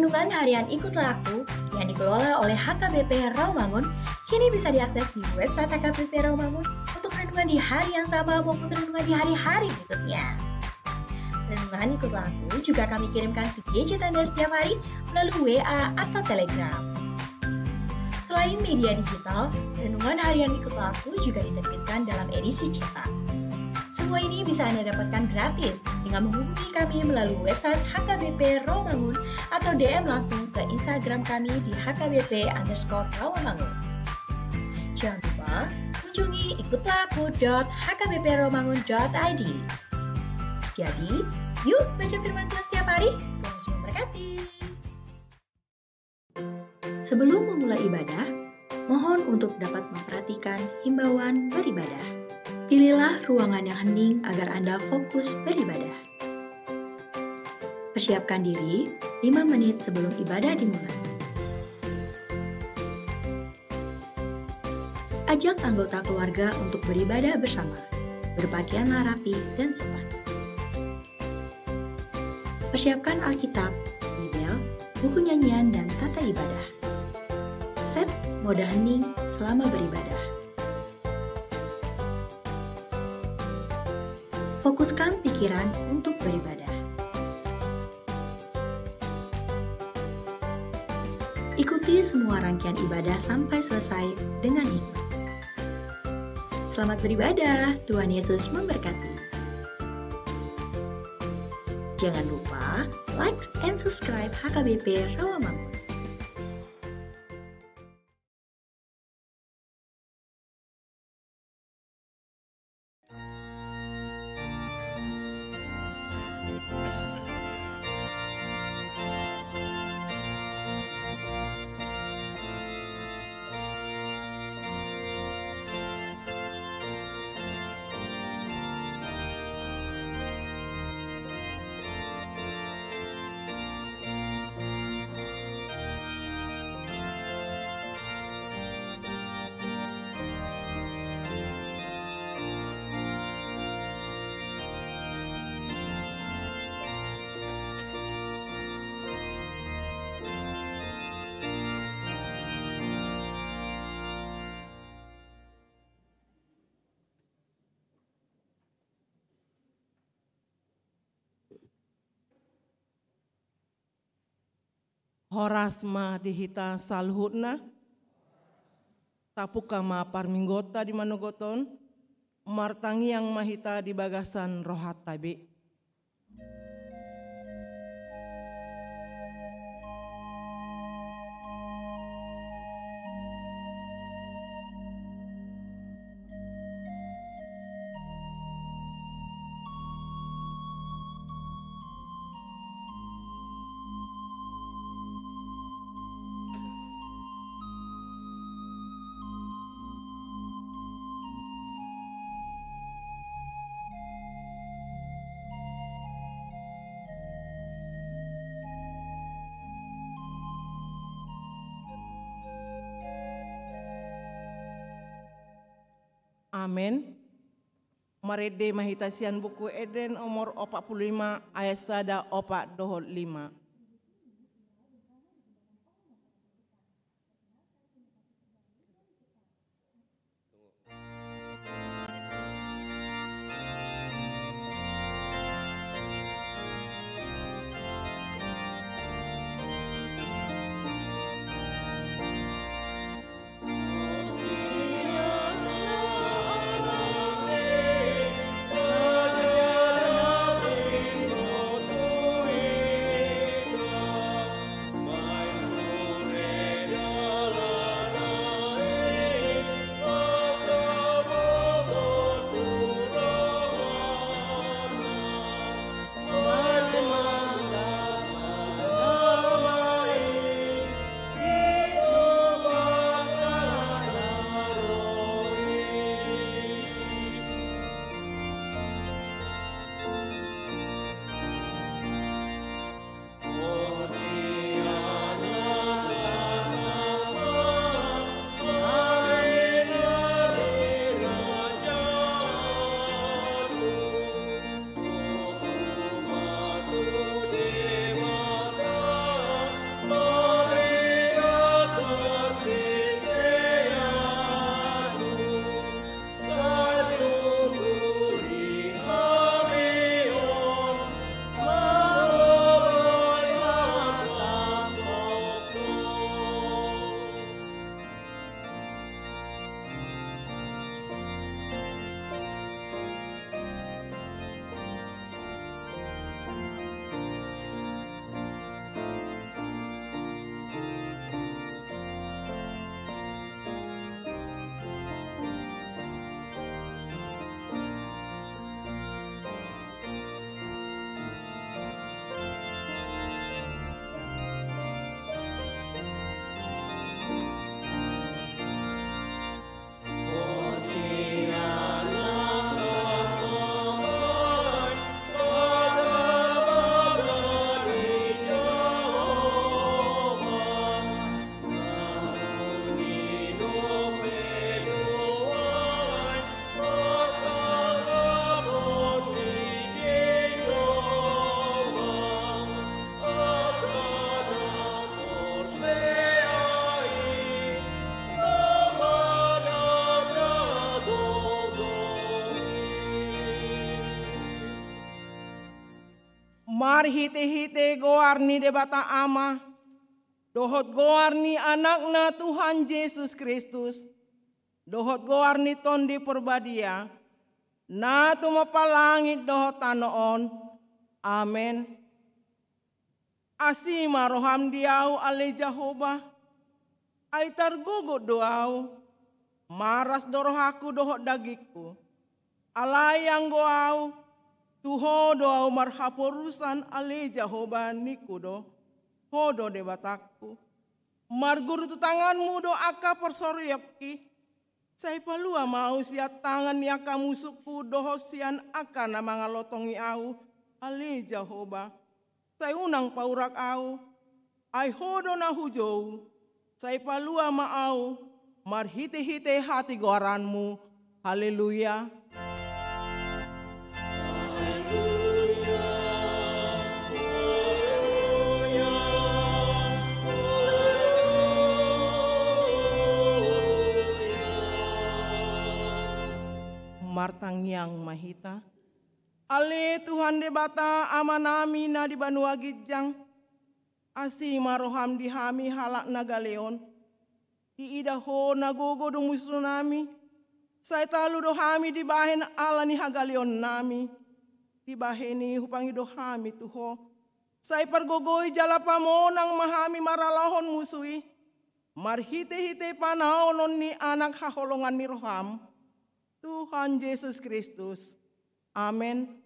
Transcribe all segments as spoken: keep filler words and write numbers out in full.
Renungan harian Ikutlah Aku yang dikelola oleh H K B P Rawamangun kini bisa diakses di website H K B P Rawamangun untuk renungan di hari yang sama maupun renungan di hari-hari berikutnya. Renungan Ikutlah Aku juga kami kirimkan ke gadget Anda setiap hari melalui W A atau Telegram. Selain media digital, renungan harian Ikutlah Aku juga diterbitkan dalam edisi cetak. Semua ini bisa Anda dapatkan gratis dengan menghubungi kami melalui website H K B P Rawamangun atau D M langsung ke Instagram kami di H K B P underscore Rawamangun. Jangan lupa kunjungi ikutlah aku dot H K B P rawamangun dot I D. Jadi, yuk baca firman Tuhan setiap hari. Tuhan Yesus memberkati. Sebelum memulai ibadah, mohon untuk dapat memperhatikan himbauan beribadah. Pilihlah ruangan yang hening agar Anda fokus beribadah. Persiapkan diri lima menit sebelum ibadah dimulai. Ajak anggota keluarga untuk beribadah bersama. Berpakaianlah rapi dan sopan. Persiapkan Alkitab, Bibel, buku nyanyian, dan tata ibadah. Set mode hening selama beribadah. Fokuskan pikiran untuk beribadah. Ikuti semua rangkaian ibadah sampai selesai dengan hikmat. Selamat beribadah, Tuhan Yesus memberkati. Jangan lupa like and subscribe H K B P Rawamangun. Horas ma di hita saluhutna. Tapungka ma parmingguonta di manogot on. Martangiang ma hita di bagasan rohanta be. Amen. Marende ma hita sian Buku Ende nomor opat pulu lima ayat sada, opat dohot lima. Marhite-hite goar ni Debata Ama, dohot goar ni Anakna Tuhan Jesus Kristus, dohot goar ni Tondi Porbadia, na tumompa langit dohot tano on. Amen. Asi ma roham di ahu, ale Jahowa, ai targogot do ahu, maras do rohangku dohot dagingku. Alai anggo ahu, tu Ho do ahu marhaporusan, ale Jahowa, ningku do, Ho do Debatangku. Margurutu tanganmu do angka parsaorionki, sai palua ma ahu sian tangan ni angka musungku dohot sian angka na mangalotongi ahu, ale Jahowa. Sai unang paurak ahu, ai Ho do na hujou, sai palua ma ahu, marhite-hite hatigoaranmu. Haleluya. Martangiang ma hita. Ale Tuhan Debata, Amanami na di banua ginjang, asi ma roham di hami halak na gale on. Diida Ho na gogo do musunami, sai talu do hami dibahen ala ni hagaleonnami. Dibahen i hupangido hami tu Ho, sai pargogoi jala pamonang ma hami maralohon musu i, marhite-hite panaonon ni Anak haholongan ni roham, Tuhan Jesus Kristus. Amen.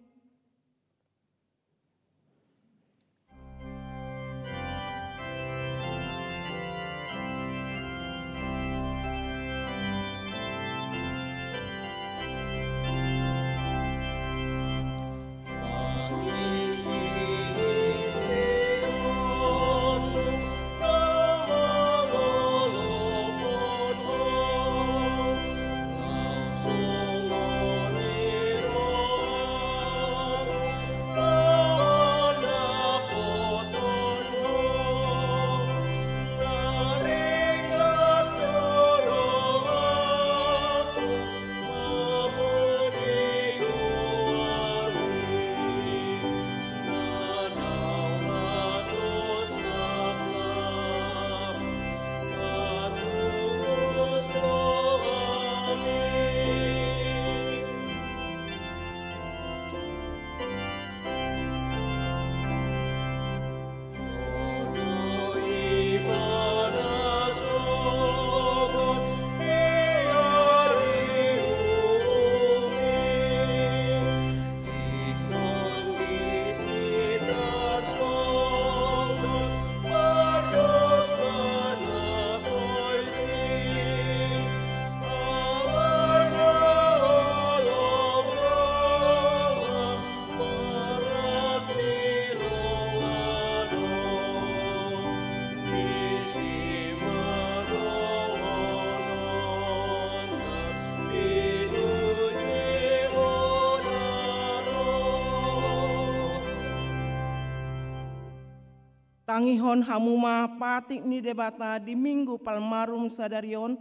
Tangihon hamu ma patik ni Debata di Minggu Palmarum sadari on,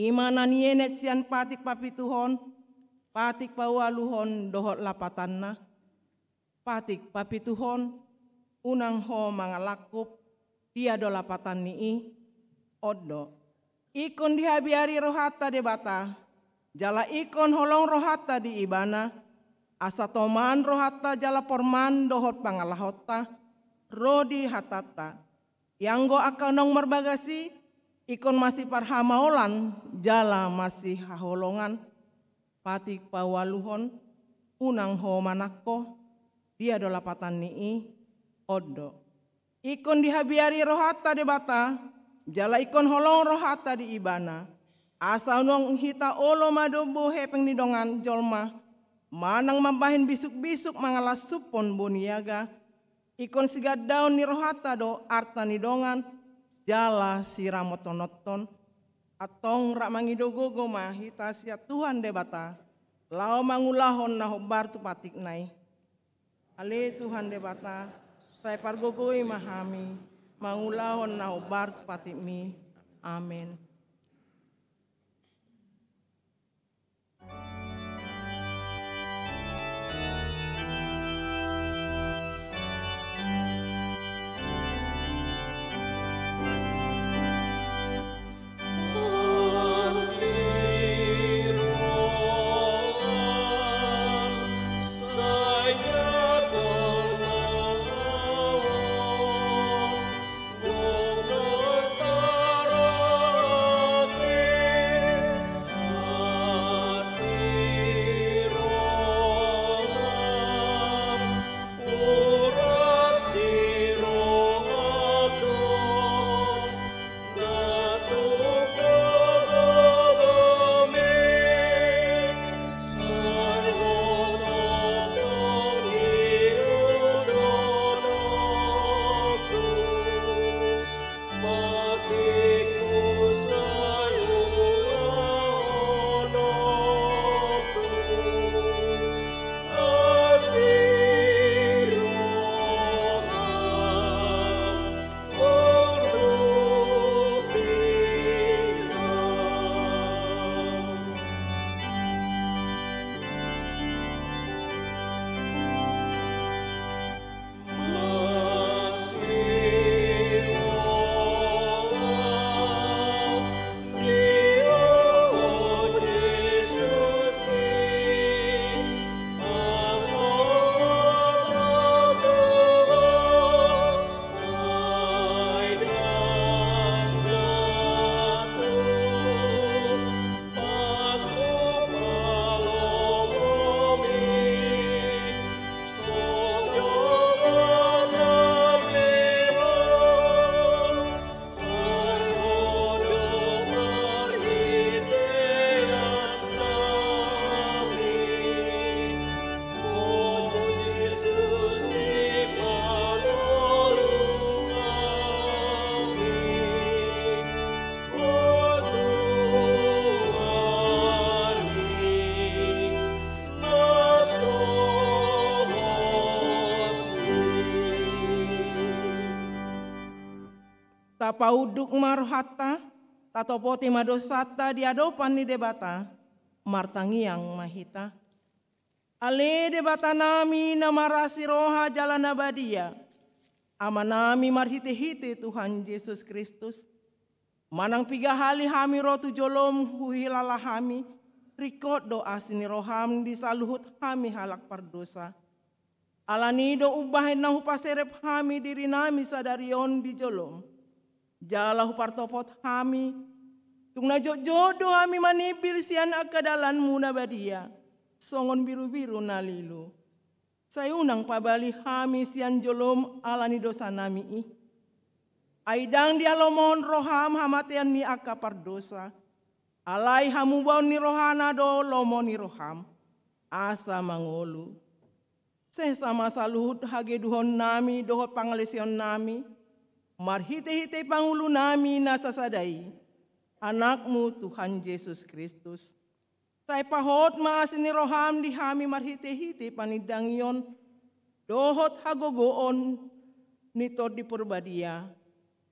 i ma na nienet sian patik papituhon, patik paualuhon dohot lapatanna. Patik papituhon, unang ho mangalangkup, dia do lapatan ni i? On do. Ingkon dihabiari rohanta Debata, jala ingkon holong rohanta di Ibana, asa toman rohanta jala porman dohot pangalahonta, ro di hatanta. Ianggo angka naung marbagas i, ingkon masiparhamaolan jala masihaholongan. Patik paualuhon, unang ho manangko, dia do lapatan ni i? On do. Ingkon dihabiari rohanta Debata, jala ingkon holong rohanta di Ibana. Asa unang hita olo manombo hepeng ni dongan jolma, manang mambahen bisuk-bisuk mangalangsuphon boniaga, ingkon sigandaon ni rohanta do arta ni dongan, jala siramothononhon. Antong rap mangido gogo ma hita sian Tuhan Debata, laho mangulahon na hombar tu patikna i. Ale Tuhan Debata, sai pargogoi ma hami, mangulahon na hombar tu patikmi. Amen. Paunduk ma rohanta, tatopoti ma dosanta di adopan ni Debata, martangiang ma hita. Ale Debata nami na marasi roha jala na badia, Ama nami marhite-hite Tuhan Jesus Kristus, manang piga hali hami ro tu jolom huhilala hami, ringkot do asi ni roham di saluhut hami halak pardosa. Alani do umbahen na hupaserep hami diri nami sadari on di jolom. Jala hupartopot hami, tung na jotjot do hami manimbil sian angka dalanmu na badia, songon birubiru na lilu. Sai unang pabali hami sian jolom alani dosa nami i. Ai ndang dialomohon roham hamatean ni angka pardosa. Alai hamubaon ni rohana do lomo ni roham. Asa mangolu. Sesa ma saluhut hageduhon nami dohot pangalesion nami, marhite-hite pangulu nami na sasada i, Anakmu Tuhan Jesus Kristus. Sai pahot ma asi ni roham di hami marhite-hite panindangion, dohot hagogoon ni Tondi Porbadia.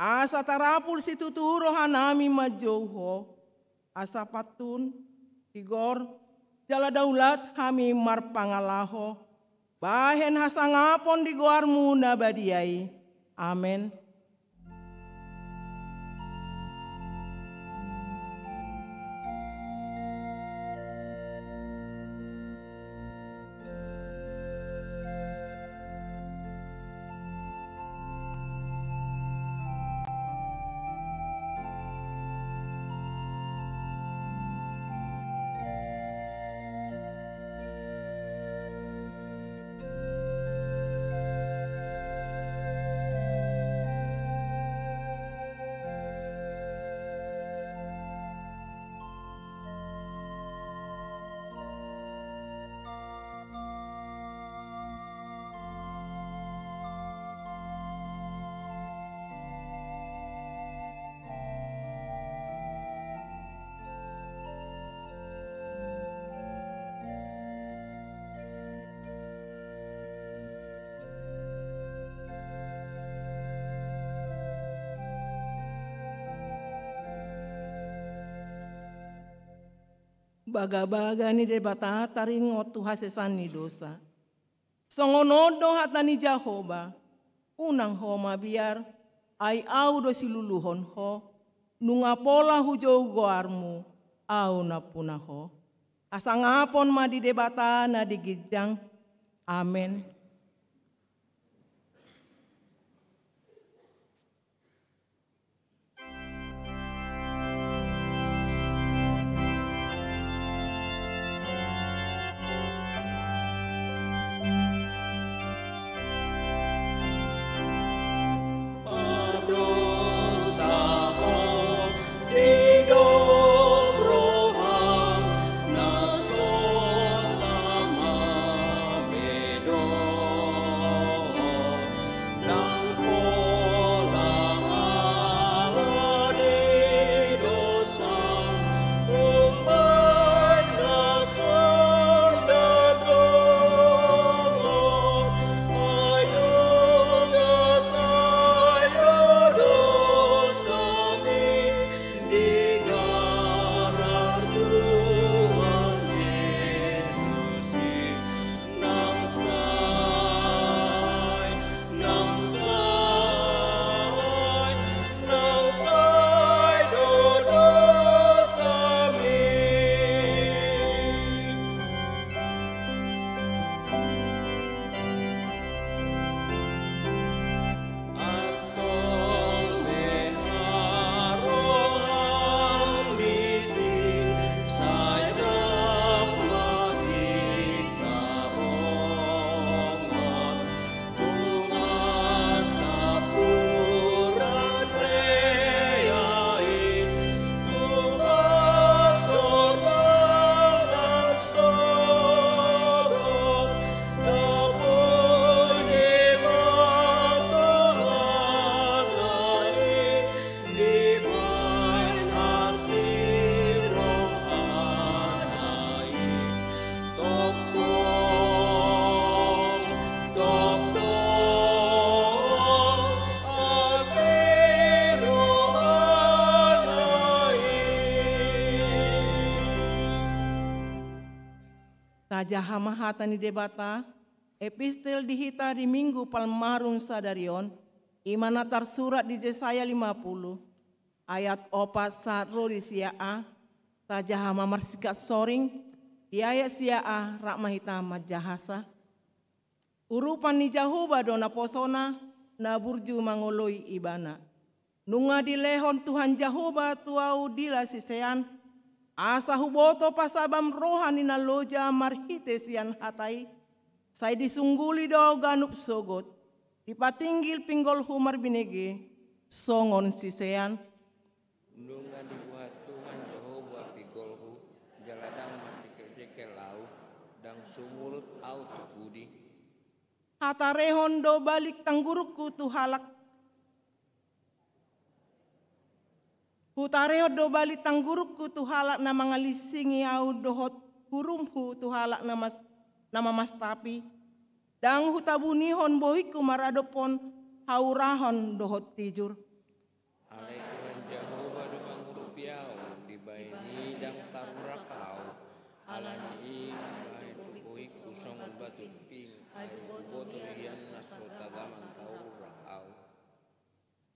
Asa tarapul situtu roha nami manjou ho, asa pantun, tigor, jala daulat hami marpangalaho, bahen hasangapon di goarmu na badia i. Amen. Bagabaga ni Debata taringot tu hasesaan ni dosa. Songon on do hata ni Jahowa, unang ho mabiar, ai Ahu do siluluhon ho, nunga pola hujou goarmu, Ahu nampuna ho. Hasangapon ma di Debata na di ginjang. Amen. Tajaha ma hata ni Debata, epistel di hita di Minggu Palmarum sadari on, i ma na tarsurat di Jesaya lima puluh, ayat opat sahat ro di sia a. Tajaha ma marsikat soring, di ayat sia a rap ma hita manjahasa. Urupan ni Jahowa do naposona, na burju mangoloi ibana. Nunga dilehon Tuhan Jahowa tu ahu dila sisean, asa huboto pasabam roha ni na loja marhite sian hata i, sai disungguli do ahu ganup sogot, dipatinggil pinggolhu marbinege, songon sisean. Nunga dibuha Tuhan Jahowa pinggolhu, jala ndang marjengkel-jengkel ahu, ndang sumurut ahu tu pudi. Hatarehon do balik tanggurungku tu halak. Hutarehon do balik tanggurungku tu halak na mangalisingi ahu dohot hurumhu tu halak na mas-, na mamastapi. Ndang hutabunihon bohingku maradophon haurahon dohot tijur. Alai Tuhan Jahowa do mangurupi ahu, dibahen i ndang tarurak ahu. Alani i hubahen tu bohingku songon batu ping, ai huboto hian na so tagamon tarurak ahu.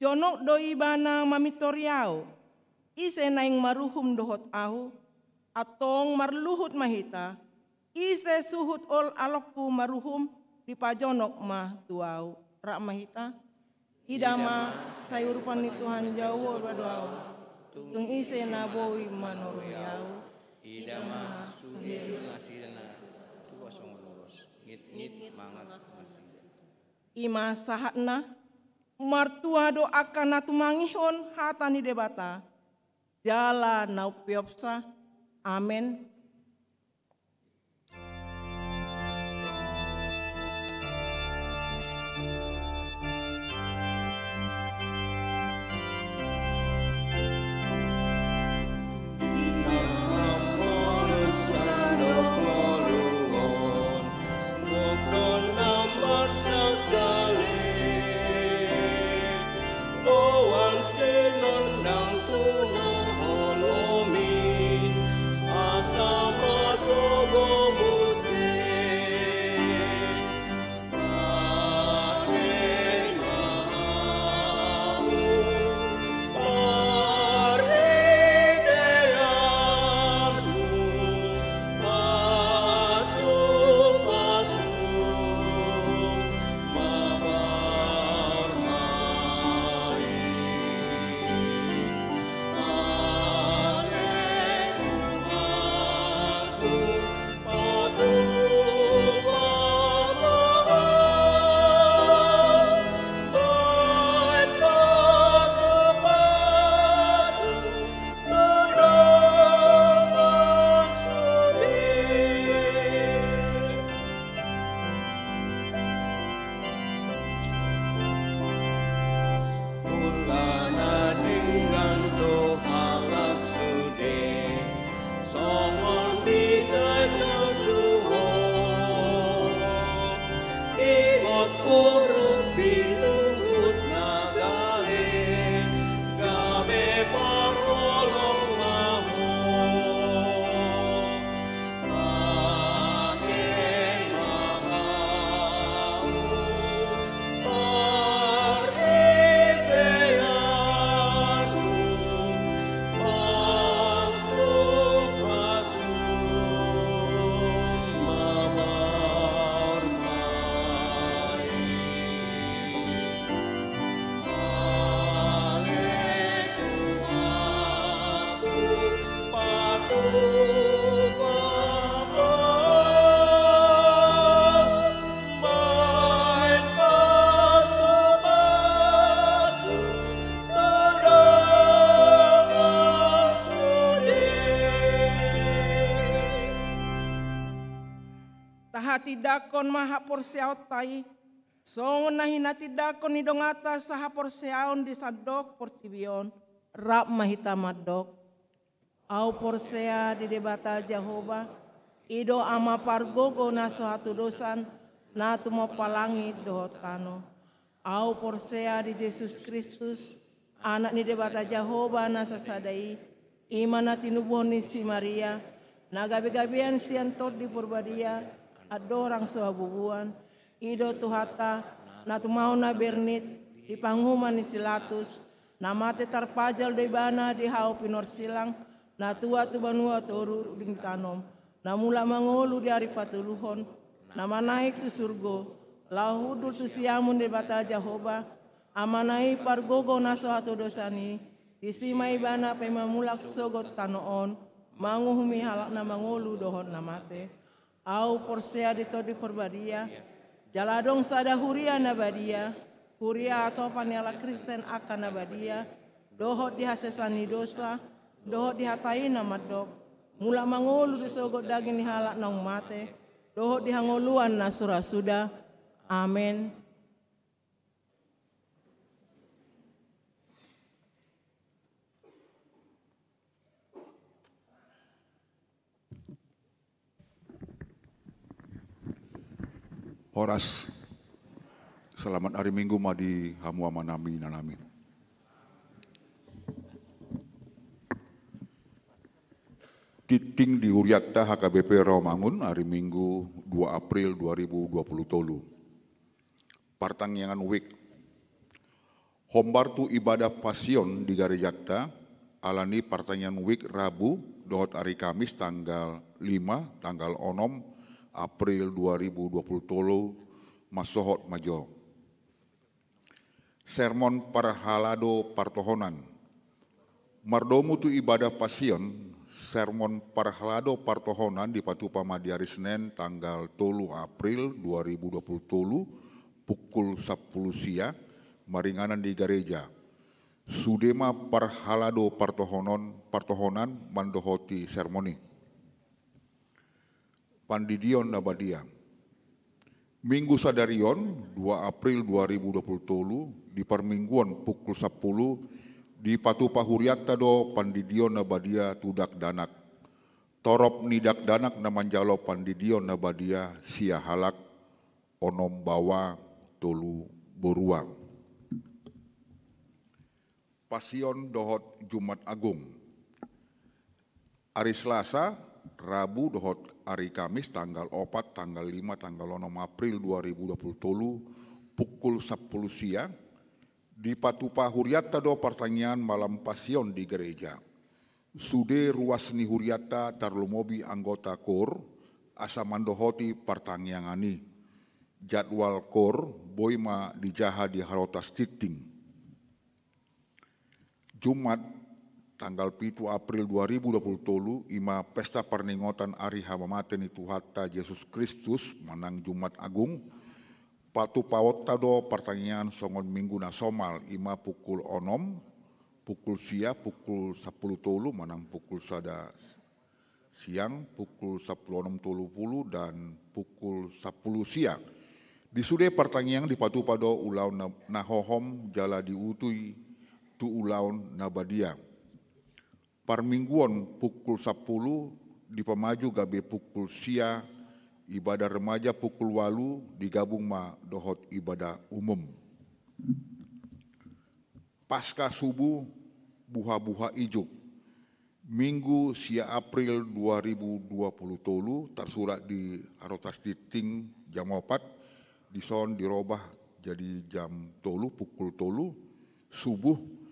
Jonok do ibana mamintori ahu, ise naeng maruhum dohot ahu? Antong marluhut ma hita, ise suhut ol alongku maruhum, dipajonok ma tu ahu. Rap ma hita. Ida ma, sai urupan ni Tuhan Jahowa do ahu. Tung ise na boi manoroi ahu? Ida ma, sude do nasida na tua songon ulos, ngitngit mangan nasida. I ma sahatna, martua do angka na tumangihon hata ni Debata, jala na umpeopsa. Amen. Mulana denggan do halak sude, songon binahen tu ho. Ingot urupi luhut na gale, gabe parholong ma ho. Tahatindangkon ma haporseaonta i, songon na hinatindangkon ni donganta sahaporseaon di sandok portibi on. Rap ma hita mandok. Ahu porsea di Debata Jahowa, i do Ama pargogo na so hatudosan, na tumompa langit dohot tano. Ahu porsea di Jesus Kristus, Anak ni Debata Jahowa na sasada i, i ma na tinubuhon ni si Maria, na gabe-gabean sian Tondi Parbadia andorang so habubuan. I do Tuhanta, na tumaon na bernit di panguhuman ni si Latus, na mate tarpajal do ibana di hau pinorsilang, na tua tu banua toru ditanom, na mulak mangolu di ari patoluhon, na manaek tu surgo, laho hundul tu siamun Debata Jahowa, Amana i pargogo na so hatodosan i. Disi ma ibana paima mulak sogot tano on, manguhumi halak na mangolu dohot na mate. Ahu porsea di Tondi Parbadia, jala adong sada huria na badia, huria atopan ni halak Kristen angka na badia, dohot di hasesaan ni dosa, dohot di hata i na mandok, mulak mangolu di sogot daging ni halak naung mate, dohot di hangoluan na so ra suda. Amen. Horas. Selamat hari Minggu ma di hamu amanami inanami. Tingting di huriatta H K B P Rawamangun, hari Minggu dua April dua ribu dua puluh tolu. Partangiangan Wijk. Hombar tu ibadah Pasion di garejanta, alani partangiangan Wijk Rabu dohot ari Kamis tanggal lima, tanggal onom April dua ribu dua puluh tolu, mansohot ma jo. Sermon parhalado partohonan. Mardomu tu ibadah Pasion, sermon parhalado partohonan dipatupa ma di ari Senen tanggal tolu April dua ribu dua puluh tolu, pukul sampulu sia, maringanan di gareja. Sude ma parhalado partohonon, partohonan mandohoti sermon i. Pandidion na badia. Minggu sadari on, dua April dua ribu dua puluh tolu, di parmingguon pukul sampulu, dipatupa huriatta do pandidion na badia tu dakdanak. Torop ni dakdanak na manjalo pandidion na badia sia halak, onom baoa, tolu borua. Pasion dohot Jumat Agung. Ari Selasa, Rabu dohot ari Kamis tanggal opat, tanggal lima, tanggal onom April dua ribu dua puluh tolu, pukul sampulu sia, dipatupa huriatta do partangiangan malam Pasion di gareja. Sude ruas ni huriatta tarlumobi anggota koor, asa mandohoti partangiangan i. Jadwal koor boi ma dijaha di harotas tingting. Jumat, tanggal pitu April dua ribu dua puluh tolu, i ma pesta parningotan ari hamamate ni Tuhanta Jesus Kristus manang Jumat Agung. Patupaonta do partangiangan songon minggu na somal, i ma pukul onom, pukul sia, pukul sampulu tolu manang pukul sada siang, pukul sampulu onom tolu pulu dan pukul sampulu sia. Di sude partangiangan dipatupa do ulaon na, na hohom jala diuti tu ulaon na badia. Parmingguon pukul sampulu dipamaju gabe pukul sia, ibadah remaja pukul ualu digabung ma dohot ibadah umum. Paska subuh, buhabuha ijuk. Minggu sia April dua ribu dua puluh tolu, tarsurat di harotas tingting jam opat, dison dirobah jadi jam tolu, pukul tolu subuh.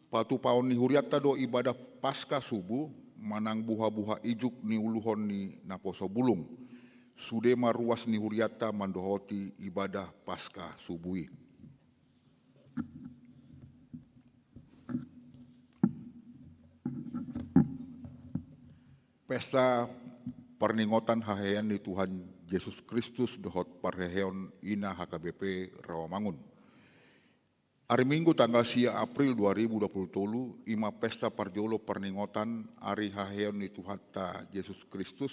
Patupaon ni huriatta do ibadah Paska subuh manang buhabuha ijuk niuluhon ni naposo bulung. Sude ma ruas ni huriatta mandohoti ibadah Paska subuh i. Pesta parningotan haheheon ni Tuhan Jesus Kristus dohot parheheon ina H K B P Rawamangun. Ari Minggu tanggal sia April dua ribu dua puluh tolu, i ma pesta parjolo parningotan ari haheheon ni Tuhanta Jesus Kristus.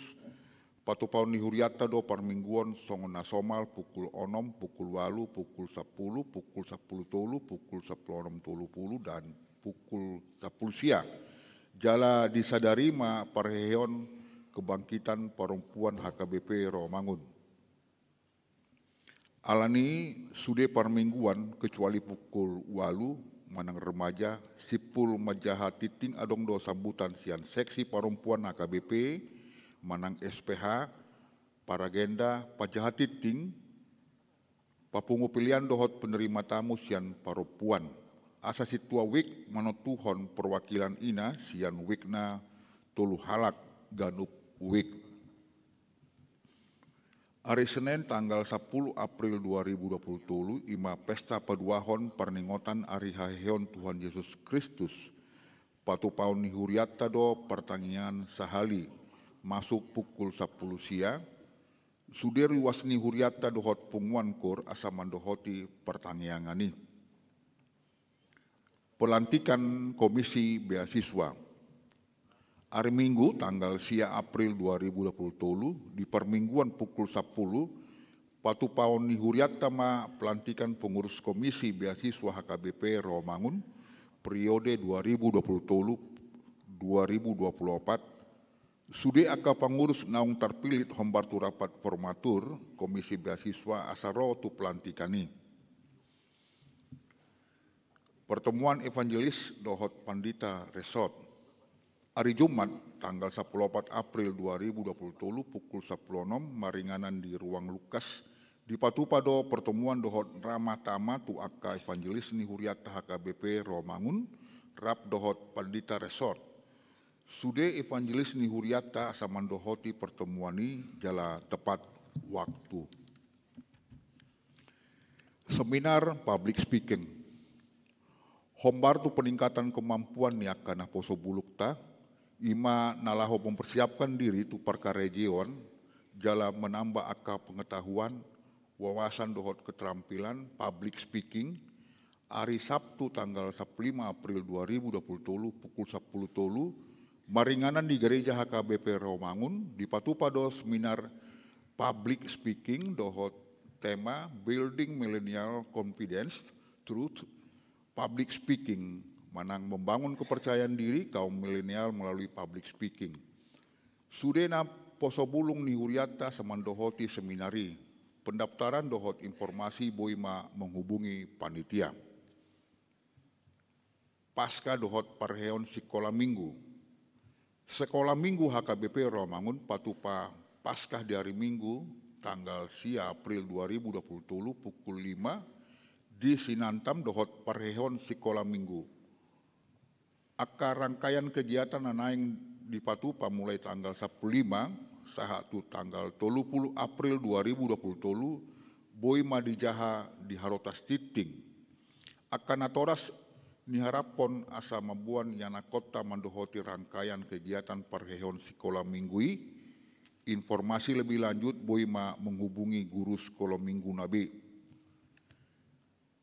Patupaon ni huriatta do parmingguon songon na somal, pukul onom, pukul ualu, pukul sampulu, pukul sampulu tolu, pukul sampulu onom tolu pulu dan pukul sampulu sia. Jala disadari ma parheheon Kebangkitan Parompuan H K B P Rawamangun. Alani sude parmingguan, kecuali pukul ualu manang remaja, simpul manjaha tingting adong do sambutan sian seksi parompuan H K B P, manang S P H, paragenda, panjaha tinting, papungu pilian dohot penerima tamu sian parompuan. Asa sintua wijk manontuhon perwakilan ina sian wijk na tolu halak ganup wijk. Ari Senen tanggal sampulu April dua ribu dua puluh tolu, ima pesta paduahon parningotan ari haheheon Tuhan Jesus Kristus. Patupaon ni hurianta do partangiangan sahali, masuk pukul sampulu sia. Sude ruas ni hurianta dohot punguan koor asa mandohoti partangiangan i. Pelantikan Komisi Beasiswa. Ari Minggu tanggal sia April dua ribu dua puluh tolu, di parmingguan pukul sampulu, patupaon ni hurianta ma pelantikan pengurus Komisi Beasiswa H K B P Rawamangun, periode dua ribu dua puluh tolu dua ribu dua puluh opat. Sude angka pangurus naung tarpillit hombar tu rapat formatur Komisi Beasiswa asa ro tu pelantikan i. Pertemuan evangelis dohot pandita resort. Ari Jumat tanggal sampulu opat April dua ribu dua puluh tolu pukul sampulu onom, maringanan di ruang Lukas, dipatupa do pertemuan dohot ramah tamah tu angka evangelis ni hurianta H K B P Rawamangun, rap dohot pandita resort. Sude evangelis ni hurianta asa mandohoti pertemuan i jala tepat waktu. Seminar public speaking. Hombar tu peningkatan kemampuan ni angka naposo bulungta, ima na laho mempersiapkan diri tu parkarejoan, jala menambah angka pengetahuan, wawasan dohot keterampilan public speaking, ari Sabtu tanggal sampulu lima April dua ribu dua puluh tolu pukul sampulu tolu, maringanan di Gereja H K B P Rawamangun, dipatupa do seminar public speaking dohot tema Building Millennial Confidence Through Public Speaking, manang membangun kepercayaan diri kaum milenial melalui public speaking. Sude naposo bulung ni hurianta asa mandohoti seminar i. Pendaftaran dohot informasi boi ma menghubungi panitia. Paskah dohot parheheon sikola minggu. Sikola minggu H K B P Rawamangun patupa Paskah di ari Minggu tanggal sia April dua ribu dua puluh tolu pukul lima di Sinantam dohot parheheon sikola minggu. Angka rangkaian kegiatan na naeng dipatupa mulai tanggal sampulu lima sahat tu tanggal tolu pulu April dua ribu dua puluh tolu boi ma dijaha di Harotas Tinting. Angka natoras niharaphon asa mamboan ianakkonta mandohoti rangkaian kegiatan parheheon sikola minggu i. Informasi lebih lanjut boi ma menghubungi guru sikola minggu na be.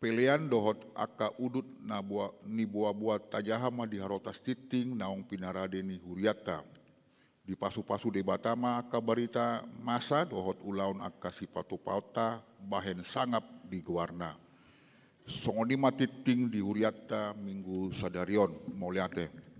Pelean dohot angka udut na boa, ni boaboa tajaha ma di Harotas Tinting naung pinarade ni hurianta. Dipasupasu Debata ma angka barita masa dohot ulaon angka sipatupaonta bahen sangap di goarna. Songon i ma tinting di hurianta minggu sadari on. Mauliate.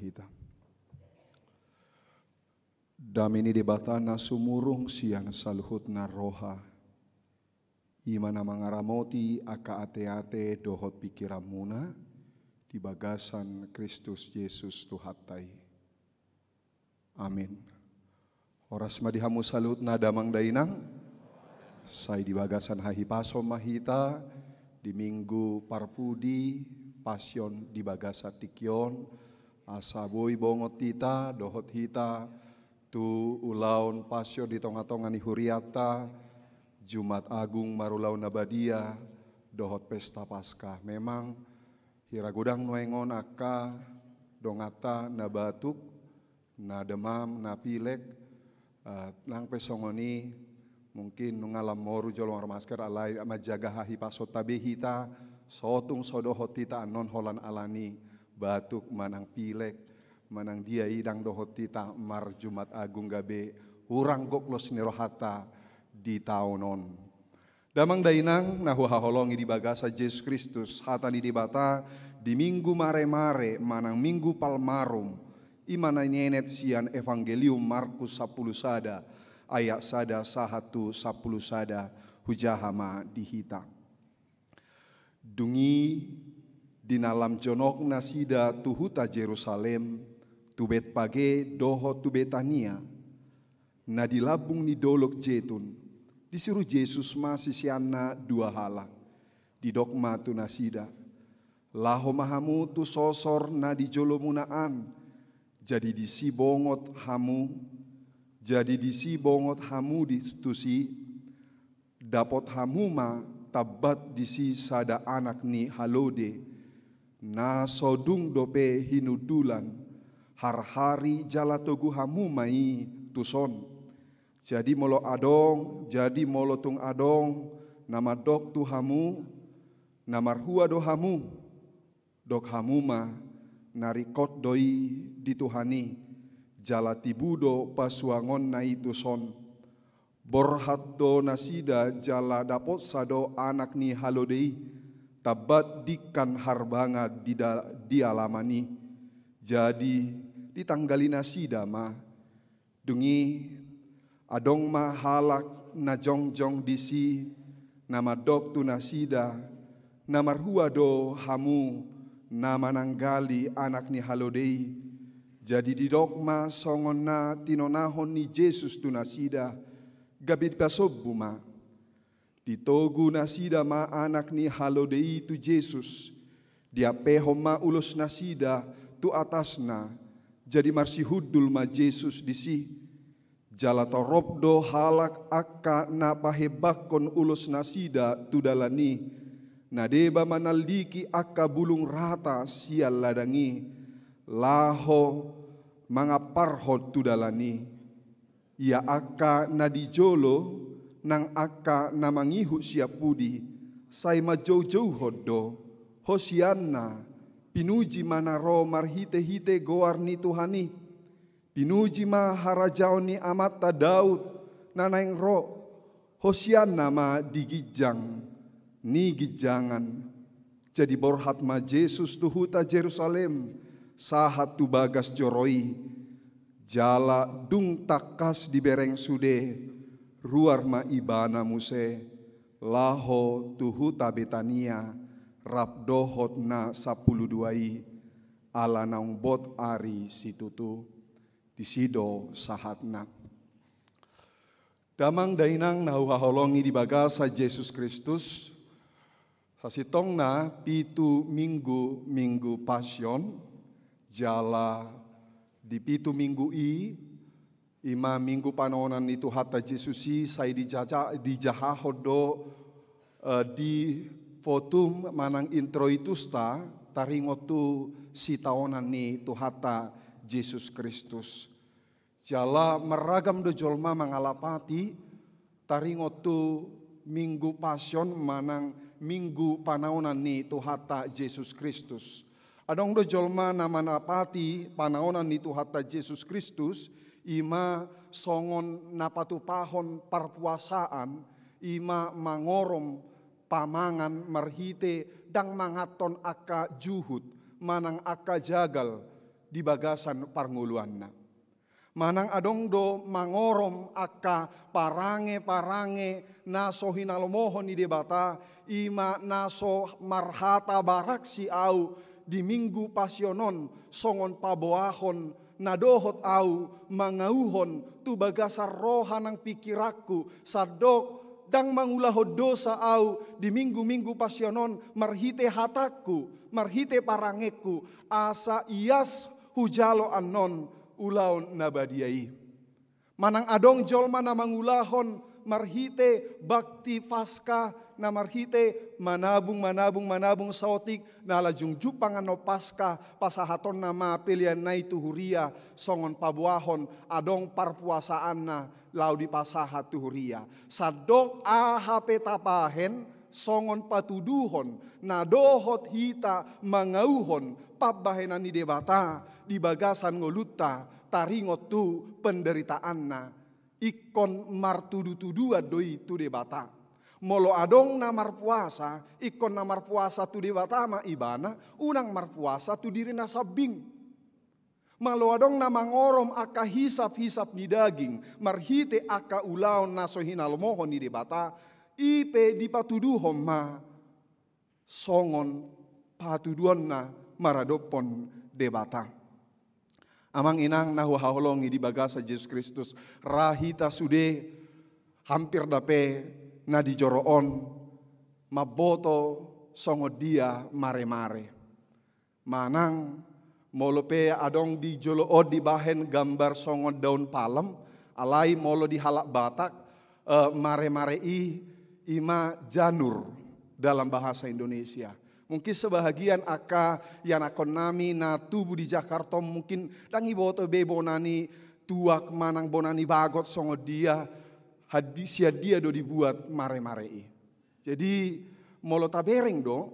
Hita. Dame ni Debata na sumurung sian saluhutna roha, i ma na mangaramoti angka ateate dohot pingkiranmuna di bagasan Kristus Jesus Tuhanta i. Amin. Horas ma di hamu saluhutna damang dainang. Sai di bagasan hahipason ma hita di Minggu Parpudi Pasion di bagasan tingki on, asa boi bongot hita dohot hita tu ulaon Pasion di tongatonga ni hurianta, Jumat Agung marulaon na badia dohot pesta Paskah. Memang hira godang nuaeng on angka donganta na batuk, na demam, na pilek, eh, nang pe songon i, mungkin nunga lam moru jolo marmasker, alai manjaga hahipasonta be hita, so tung so dohot hita annon holan alani batuk manang pilek, manang dia i ndang dohot hita marjumat agung gabe hurang gok los ni rohanta di taon on. Damang dainang na huhaholongi di bagasan Jesus Kristus, hata ni Debata di Minggu Maremare manang Minggu Palmarum, i ma na nienet sian Evangelium Markus sampulu sada, ayat sada sahat tu sampulu sada, hujaha ma di hita. Dung i, di na lam jonok nasida tu huta Jerusalem, tu Betpage dohot tu Betania, na di lambung ni Dolok Jetun, disuruh Jesus ma siseanna dua halak. Didok ma tu nasida: Laho ma hamu tu sosor na di jolomuna an, jadi disi bongot hamu, jadi disi bongot hamu di, tusi, dapot hamu ma tambat disi sada anak ni halode, na so dung dope hinundulan, harhari jala togu hamu ma i tuson. Jadi molo adong, jadi molo tung adong na mandok tu hamu, na marhua do hamu, dok hamu ma, na ringkot do i di Tuhan i, jala tibu do pasuangonna i tuson. Borhat do nasida jala dapotsa do anak ni halode i, tambat dingkan harbanga di da-, di alaman i. Jadi ditanggali nasida ma. Dung i, adong ma halak na jongjong disi, na mandok tu nasida, na marhua do hamu na mananggali anak ni halode i. Jadi didok ma songon na tinonahon ni Jesus tu nasida, gabe dipasombu ma. Ditogu nasida ma anak ni halode i tu Jesus, diampehon ma ulos nasida tu atasna, jadi marsihundul ma Jesus disi. Jala torop do halak angka na pahembangkon ulos nasida tu dalan i, na deba manalliki angka bulung rata sian ladang i, laho mangamparhon tu dalan i. Ia angka na di jolo, nang angka na mangihut sian pudi, sai manjoujouhon do: Hosianna, pinuji ma na ro marhitehite goar ni Tuhan i. Pinuji ma harajaon ni amanta Daud na naeng ro. Hosianna ma di ginjang ni ginjangan. Jadi borhat ma Jesus tu huta Jerusalem, sahat tu bagas joro i. Jala dung tangkas dibereng sude, ruar ma ibana muse, laho tu huta Betania, rap dohot na sampulu dua i, ala naung bot ari situtu. Disi do sahatna. Damang dainang na huhaholongi di bagasan Jesus Kristus, sasintongna pitu minggu, Minggu Pasion, jala di pitu minggu i, i ma minggu panaonan ni Tuhanta Jesus i, sai dijaja-, dijahahon do, eh, di votum manang introitusta, taringot tu sitaonan ni Tuhanta Jesus Kristus. Jala marragam do jolma mangalapati taringot tu Minggu Pasion manang minggu panaonan ni Tuhanta Jesus Kristus. Adong do jolma na mangalapati panaonan ni Tuhanta Jesus Kristus, i ma songon na patupahon parpuasaan, i ma mangorom pamangan marhite ndang manganhon angka juhut manang angka jagal, di bagasan parngoluanna. Manang adong do mangorom angka parange-parange na so hinalomohon ni Debata, i ma na so marhata baraksi au di Minggu Pasion on songon paboahon na dohot au mangauhon tu bagasan roha nang pingkiranku, sandok ndang mangulahon dosa au di Minggu-Minggu Pasion on marhite hatangku, marhite parangengku, asa ias hujalo annon ulaon na badia i. Manang adong jolma na mangulahon marhite bakti Paskah, na marhite manabung, manabung, manabung saotik, na ala jungjung panganon Paskah, pasahatonna ma peleanna i tu huria, songon paboahon adong parpuasaanna laho dipasahat tu huria. Sandok aha pe tabahen, songon patuduhon, na dohot hita mangauhon pambahenan ni Debata di bagasan ngolunta, taringot tu penderitaanna, ingkon martudu-tuduan do i tu Debata. Molo adong na marpuasa, ingkon na marpuasa tu Debata ma ibana, unang marpuasa tu dirina sambing. Molo adong na mangorom angka hisap-hisap ni daging, marhite angka ulaon na so hinalomohon ni Debata, i pe dipatuduhon ma songon patuduonna maradophon Debata. Amang inang na huhaholongi di bagasan Jesus Kristus, ra hita sude hampir dope na di joro on mamboto songon dia mare-mare. Manang molo pe adong di jolo on dibahen gambar songon daun palem, alai molo di halak Batak, eh, mare-mare i, i ma janur dalam bahasa Indonesia. Mungkin sebahagian angka ianakhonnami na tubu di Jakarta on mungkin ndang diboto be bona ni tuak manang bona ni bagot songon dia, hadi-, sian dia do dibuat mare-mare i. Jadi molo tabereng do,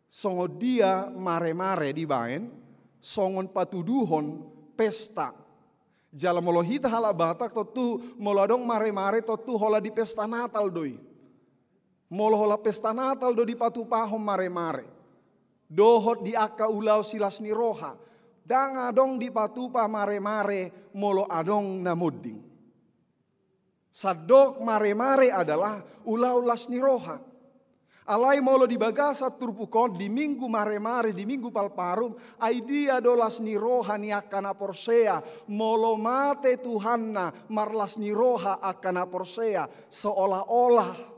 songon dia mare-mare dibahen, songon patuduhon pesta. Jala molo hita halak Batak tontu molo adong mare-mare tontu holan di pesta Natal do i. Molo holan pesta Natal do dipatupahon mare-mare. Dohot di angka ulaon silas ni roha. Ndang adong dipatupa mare-mare molo adong na monding. Sandok mare-mare adalah ulaon las ni roha. Alai molo di bagasan turpuk on, di Minggu mare-mare, di Minggu Palmarum, ai dia do las ni roha ni angka na porsea, molo mate Tuhanna, marlas ni roha angka na porsea, seolah-olah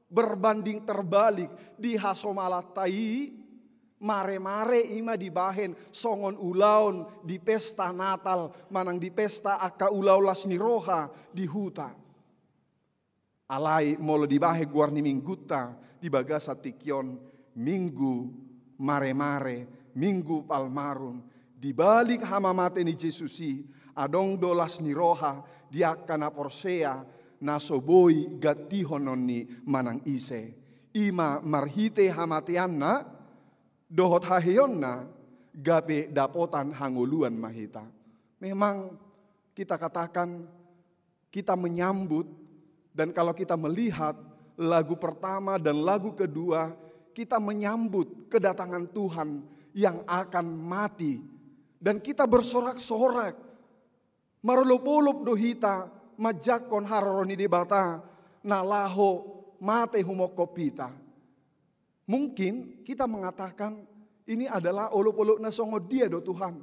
berbanding terbalik di hasomalanta i, mare-mare i ma dibahen songon ulaon di pesta Natal, manang di pesta angka ulaon las ni roha di huta. Alai molo dibahen goar ni minggunta di bagasan tingki on, Minggu mare-mare, Minggu Palmarum, di balik hamamate ni Jesus i, adong do las ni roha di angka na porsea, na so boi gantihonon ni manang ise. I ma marhite hamateanna dohot haheonna gabe dapotan hangoluan ma hita. Memang kita katakan, kita menyambut, dan kalau kita melihat lagu pertama dan lagu kedua, kita menyambut kedatangan Tuhan yang akan mati. Dan kita bersorak-sorak, marolop-olop do hita manjangkon haroro ni Debata na laho mate humongkop hita. Mungkin kita mengatakan, "Ini adalah olop-olop na songon dia do, Tuhan?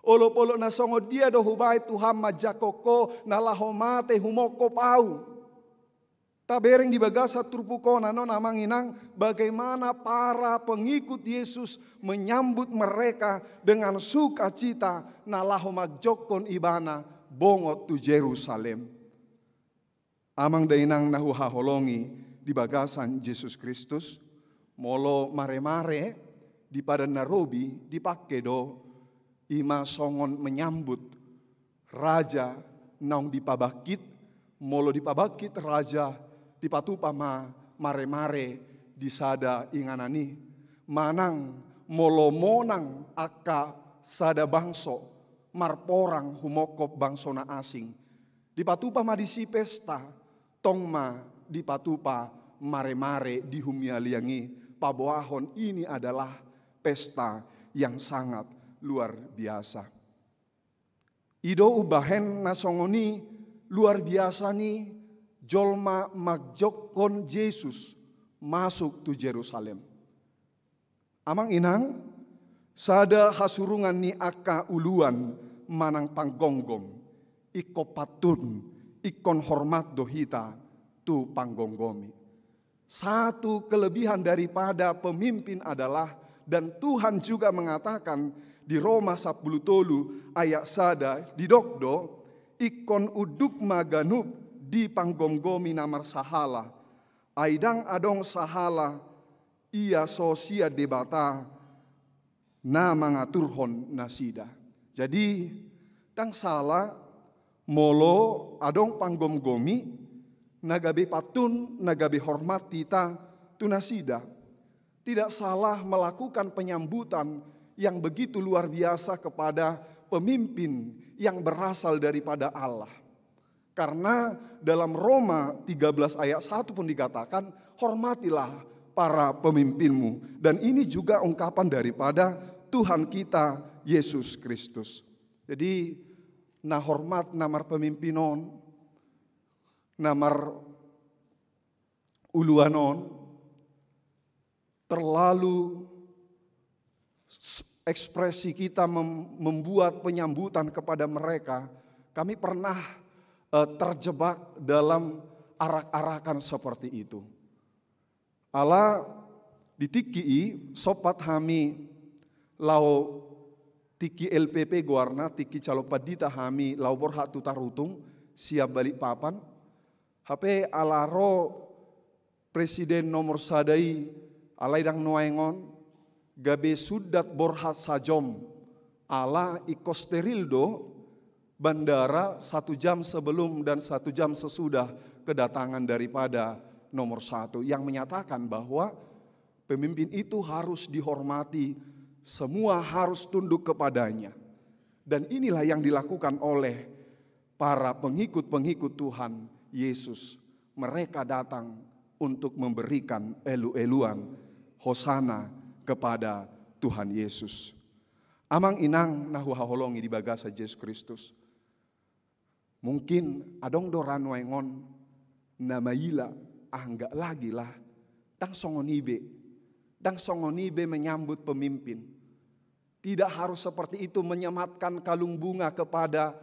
Olop-olop na songon dia do hubahen, Tuhan, manjangkon Ho na laho mate humongkop ahu?" Tabereng di bagasan turpuk on annon, amang inang, bagaimana para pengikut Yesus menyambut mereka dengan sukacita na laho manjangkon Ibana bongot tu Jerusalem. Amang dainang na huhaholongi di bagasan Jesus Kristus, molo mare-mare di Padan na Robi dipangke do, i ma songon menyambut raja naung dipabangkit. Molo dipabangkit raja, dipatupa ma mare-mare di sada inganan i. Manang molo monang angka sada bangso marporang humongkop bangso na asing, dipatupa ma disi pesta, tong ma dipatupa mare-mare di Humialiang i, paboahon ini adalah pesta yang sangat luar biasa. I do umbahen na songon i luar biasa ni jolma manjokkon Jesus masuk tu Jerusalem. Amang inang, sada hasurungan ni angka uluan manang panggomgom, ingkon pantun, ingkon hormat do hita tu panggomgom i. Satu kelebihan daripada pemimpin adalah, dan Tuhan juga mengatakan di Roma sapuluh tolu ayat sada, didok do, ingkon unduk ma ganup dipanggomgomi na marsahala, ai ndang adong sahala ia so sian Debata na mangaturhon nasida. Jadi, ndang sala molo adong panggomgomi na gabe pantun, na gabe hormat hita tu nasida. Tidak salah melakukan penyambutan yang begitu luar biasa kepada pemimpin yang berasal daripada Allah. Karena dalam Roma tiga belas ayat satu pun dikatakan, "Hormatilah para pemimpinmu." Dan ini juga ungkapan daripada Tuhan kita, Yesus Kristus. Jadi, na hormat na marpemimpin on, na maruluan on, terlalu s-, ekspresi kita mem-, membuat penyambutan kepada mereka, kami pernah, eh, terjebak dalam arak-arakan seperti itu. Ala di tingki i, sompat hami laho tingki L P P goarna, tingki calon pandita hami laho borhat tu Tarutung, sian Balikpapan. Hape ala ro presiden nomor sada i, alai ndang nuaeng on, gabe sundat borhat sajom, ala ingkon steril do bandara satu jam sebelum dan satu jam sesudah kedatangan daripada nomor satu, yang menyatakan bahwa pemimpin itu harus dihormati, semua harus tunduk kepadanya. Dan inilah yang dilakukan oleh para pengikut-pengikut Tuhan Yesus. Mereka datang untuk memberikan elu-eluan hosana kepada Tuhan Yesus. Amang inang na huhaholongi di bagasan Jesus Kristus. Mungkin adong do ra nuaeng on na maila, "Ah, enggak lagi lah. Ndang songon i be. Ndang songon i be menyambut pemimpin." Tidak harus seperti itu, menyematkan kalung bunga kepada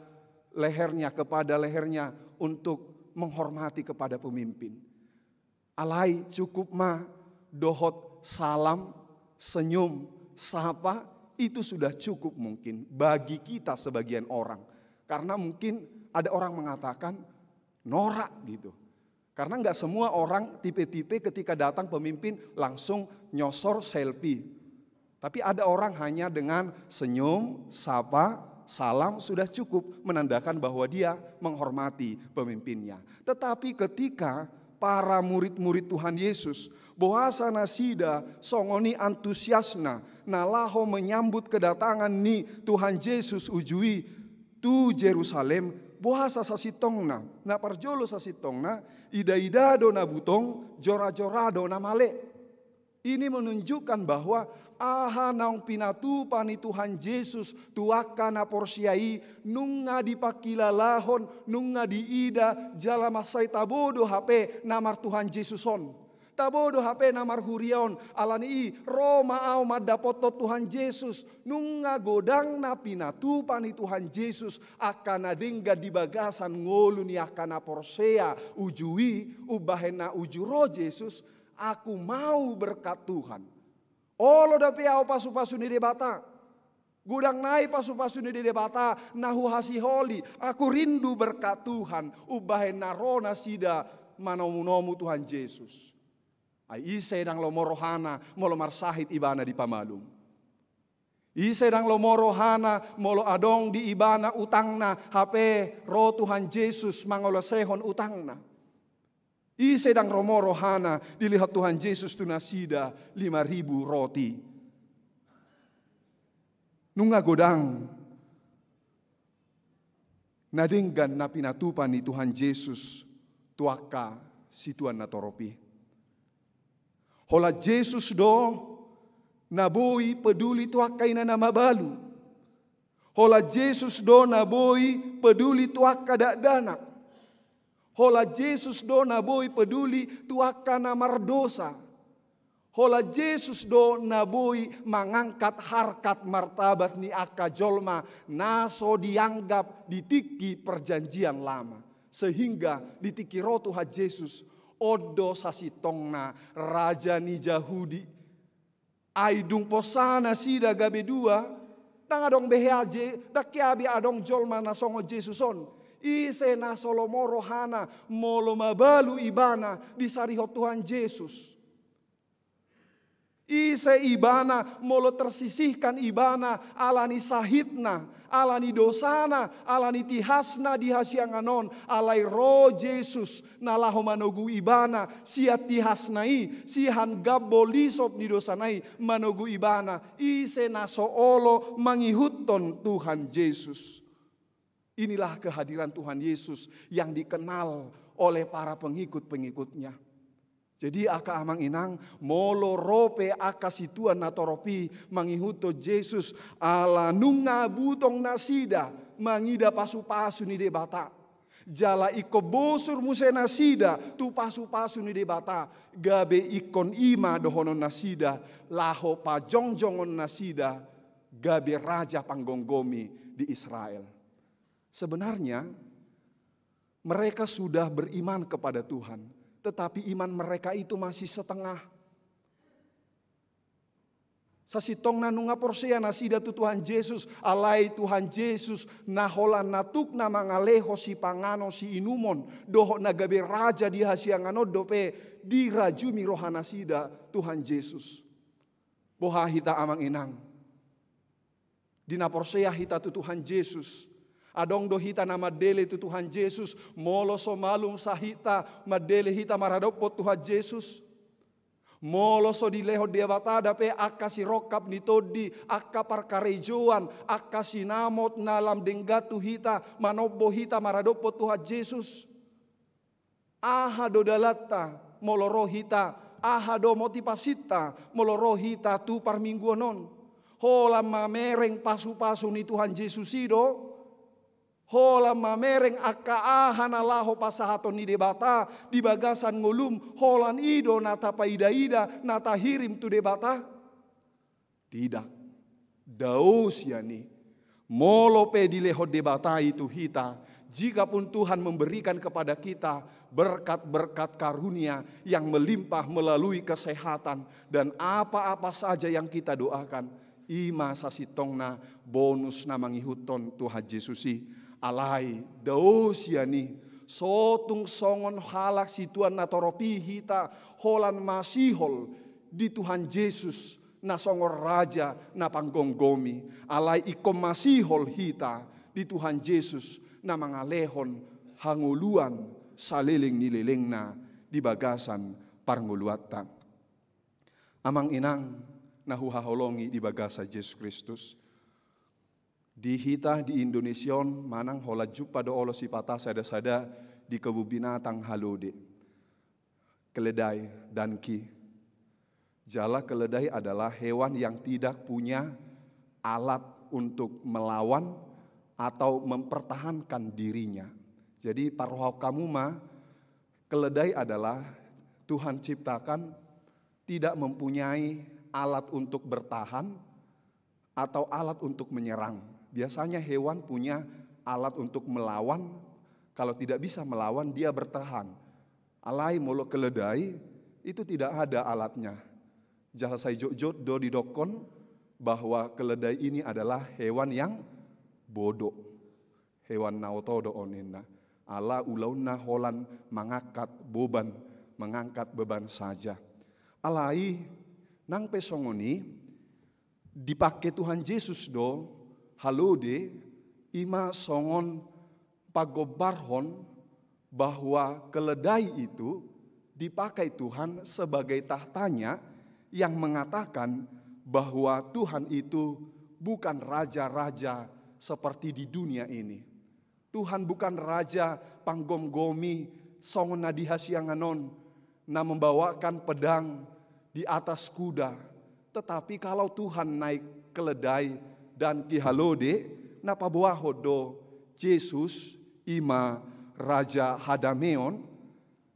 lehernya, kepada lehernya untuk menghormati kepada pemimpin. Alai cukup ma dohot salam, senyum, sapa, itu sudah cukup mungkin bagi kita sebagian orang. Karena mungkin ada orang mengatakan, "Norak," gitu. Karena nggak semua orang, tipe-tipe ketika datang pemimpin langsung nyosor selfie. Tapi ada orang hanya dengan senyum, sapa, salam sudah cukup menandakan bahwa dia menghormati pemimpinnya. Tetapi ketika para murid-murid Tuhan Yesus, boasa nasida songon i antusiasna na laho menyambut kedatangan ni Tuhan Jesus uju i tu Jerusalem, boasa sasintongna? Na parjolo sasintongna, ida-ida do na butong, jora-jora do na male. Ini menunjukkan bahwa aha naung pinatupa ni Tuhan Jesus tu angka na porsea i, nunga dipangkilalahon, nunga diida, jala mansai tabo do hape na mar Tuhan Jesus on. Tabo do hape na marhuria on, alani i ro ma ahu mandapothon Tuhan Jesus. Nunga godang na pinatupa ni Tuhan Jesus angka na denggan di bagasan ngolu ni angka na porsea uju i, umbahen na uju ro Jesus, "Aku mau berkat Tuhan. Olo dope ahu pasu-pasu ni Debata. Godang nai pasu-pasu ni Debata na huhasiholi. Aku rindu berkat Tuhan." Umbahen na ro nasida manomu-nomu Tuhan Jesus. Ai ise ndang lomo rohana molo marsahit ibana dipamalum? Ise ndang lomo rohana molo adong di ibana utangna, hape ro Tuhan Jesus mangolosehon utangna? Ise ndang lomo rohana dilehon Tuhan Jesus tu nasida lima ribu roti? Nunga godang na denggan na pinatupa ni Tuhan Jesus tu angka situan na torop i. Holan Jesus do na boi peduli tu angka ina na mabalu. Holan Jesus do na boi peduli tu angka dakdanak. Holan Jesus do na boi peduli tu angka na mardosa. Holan Jesus do na boi mangangkat harkat martabat ni angka jolma na so dianggap di tingki Perjanjian Lama. Sehingga di tingki ro Tuhan Jesus, on do sasintongna raja ni Jahudi. Ai dung posa nasida gabe dua, ndang adong be hea je, ndang hea be adong jolma na songon Jesus on. Ise na so lomo rohana molo mabalu ibana disarihon Tuhan Jesus. Ise ibana molo tersisihkan ibana ala ni sahitna, ala ni dosana, ala ni tihasna di hasiangan on, alai ro Jesus na laho manogu ibana sian tihasna i, sian gambo lisop ni dosana i, manogu ibana, ise na so olo mangihuthon Tuhan Jesus. Inilah kehadiran Tuhan Yesus yang dikenal oleh para pengikut-pengikutnya. Jadi angka amang inang, molo ro pe angka situan na torop i mangihuthon Jesus, ala nunga butong nasida mangida pasu-pasu ni Debata. Jala ingkon bosur muse nasida tu pasu-pasu ni Debata, gabe ingkon i ma dohonon nasida, laho pajongjongon nasida gabe raja panggomgomi di Israel. Sebenarnya, mereka sudah beriman kepada Tuhan, tetapi iman mereka itu masih setengah. Sasintongna nunga porsea nasida tu Tuhan Jesus, alai Tuhan Jesus na holan na tuk na mangaleho sipanganon siinumon, dohot na gabe raja di hasiangan on dope dirajumi roha nasida Tuhan Jesus. Boha hita amang inang? Di na porsea hita tu Tuhan Jesus. Adong do hita na mandele tu Tuhan Jesus, molo so malum sahitna mandele hita maradophon Tuhan Jesus. Molo so dilehon Debata dope angka sirongkap ni tondi, angka parkarejoan, angka sinamot na lam denggan tu hita, manombo hita maradophon Tuhan Jesus. Aha do dalanta molo ro hita, aha do motivasinta molo ro hita tu parmingguon on? Holan mamereng pasu-pasu ni Tuhan Jesus i do? Holan mamereng angka aha na laho pasahaton ni Debata di bagasan ngolum, holan i do na tapaida-ida, na tahirim tu Debata? Tidak. Dao sian i. Molo pe dilehon Debata i tu hita, jikapun Tuhan memberikan kepada kita berkat-berkat karunia yang melimpah melalui kesehatan dan apa-apa saja yang kita doakan, i ma sasintongna bonus na mangihuthon Tuhan Jesus i. Alai dao sian i, so tung songon halak situan na torop i hita, holan masihol di Tuhan Jesus na songon raja na panggomgomi, alai ingkon masihol hita di Tuhan Jesus na mangalehon hangoluan saleleng ni lelengna di bagasan parngoluanta. Amang inang na huhaholongi di bagasan Jesus Kristus, di hita di Indonesia on manang holan jumpa do olo sipata sada-sada di kebun binatang halode. Keledai, donkey. Jala keledai adalah hewan yang tidak punya alat untuk melawan atau mempertahankan dirinya. Jadi parrohahon hamu ma, keledai adalah Tuhan ciptakan tidak mempunyai alat untuk bertahan, atau alat untuk menyerang. Biasanya hewan punya alat untuk melawan, kalau tidak bisa melawan, dia bertahan. Alai molo keledai, itu tidak ada alatnya. Jala sai jotjot do didokkon bahwa keledai ini adalah hewan yang bodoh. Hewan na oto do on ninna. Ala ulaonna holan mangangkat boban, mengangkat beban saja. Alai, nang pe songon i, dipake Tuhan Jesus do halode, i ma songon pagombarhon bahwa keledai itu dipakai Tuhan sebagai tahtanya yang mengatakan bahwa Tuhan itu bukan raja-raja seperti di dunia ini. Tuhan bukan raja panggomgomi songon na di hasiangan on, na membawakan pedang di atas kuda. Tetapi kalau Tuhan naik keledai, donkey halode, Na paboahon do Jesus, i ma raja hadameon,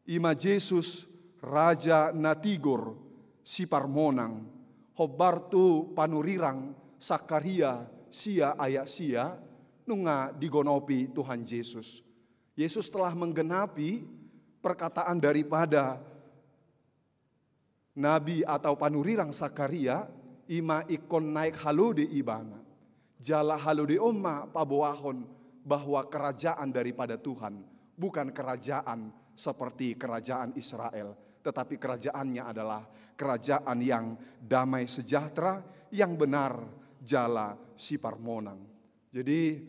i ma Jesus raja na tigor siparmonang, hombar tu panurirang Sakaria sia ayat sia, nunga digonopi Tuhan Jesus. Yesus telah menggenapi perkataan daripada nabi atau panurirang Sakaria, i ma ingkon naek halode ibana. Jala halode on ma paboahon bahwa kerajaan daripada Tuhan bukan kerajaan seperti kerajaan Israel, tetapi kerajaannya adalah kerajaan yang damai sejahtera, yang benar, jala siparmonang. Jadi,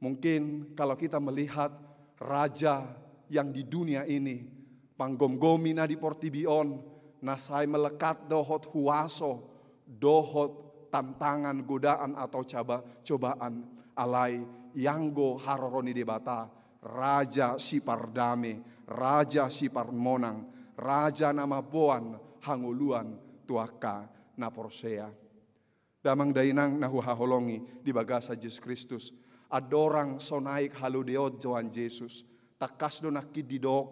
mungkin kalau kita melihat raja yang di dunia ini, panggomgomi na di portibi on, na sai melekat dohot huaso, dohot tantangan, godaan atau caba-, cobaan, alai ianggo haroro ni Debata, raja sipardame, raja siparmonang, raja na mamboan hangoluan tu angka na porsea. Damang dainang na huhaholongi di bagasan Jesus Kristus, andorang so naek halode on Tuhan Jesus, tangkas do nangkin didok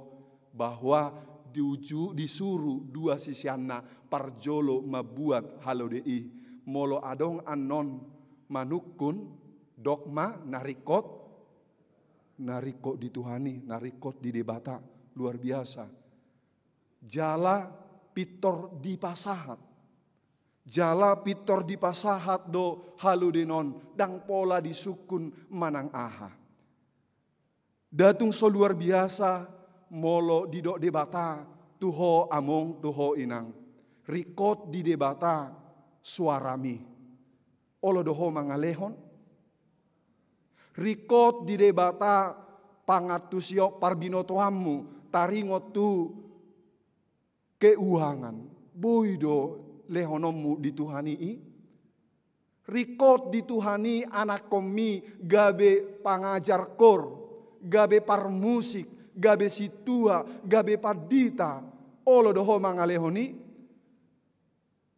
bahwa diuju-, disuru dua siseanna parjolo mambuat halode i. Molo adong annon manungkun, dok ma na ringkot, na ringkot di Tuhan i, na ringkot di Debata, luar biasa. Jala pintor dipasahat. Jala pintor dipasahat do halode on, ndang pola disungkun manang aha. Nda tung so luar biasa molo didok Debata tu ho among, tu ho inang. Ringkot di Debata suarami. Olo do ho mangalehon? Ringkot di Debata pangantusion parbinotoanmu, taringot tu keuangan. Boi do lehononmu di Tuhan i? Ringkot di Tuhan i anakkonmi gabe pangajar kor, gabe parmusik, gabe sintua, gabe pandita. Olo do ho mangalehon i?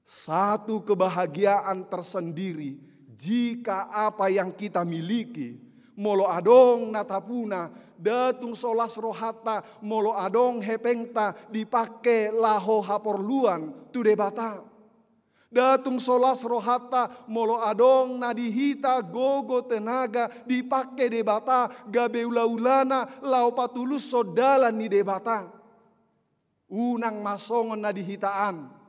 Satu kebahagiaan tersendiri jika apa yang kita miliki, molo adong na tapuna, nda tung so las rohanta molo adong hepengta dipangke laho haporluan tu Debata. Nda tung so las rohanta molo adong na di hita gogo tenaga dipangke Debata gabe ulaulana laho patulushon dalan ni Debata. Unang ma songon na di hita an.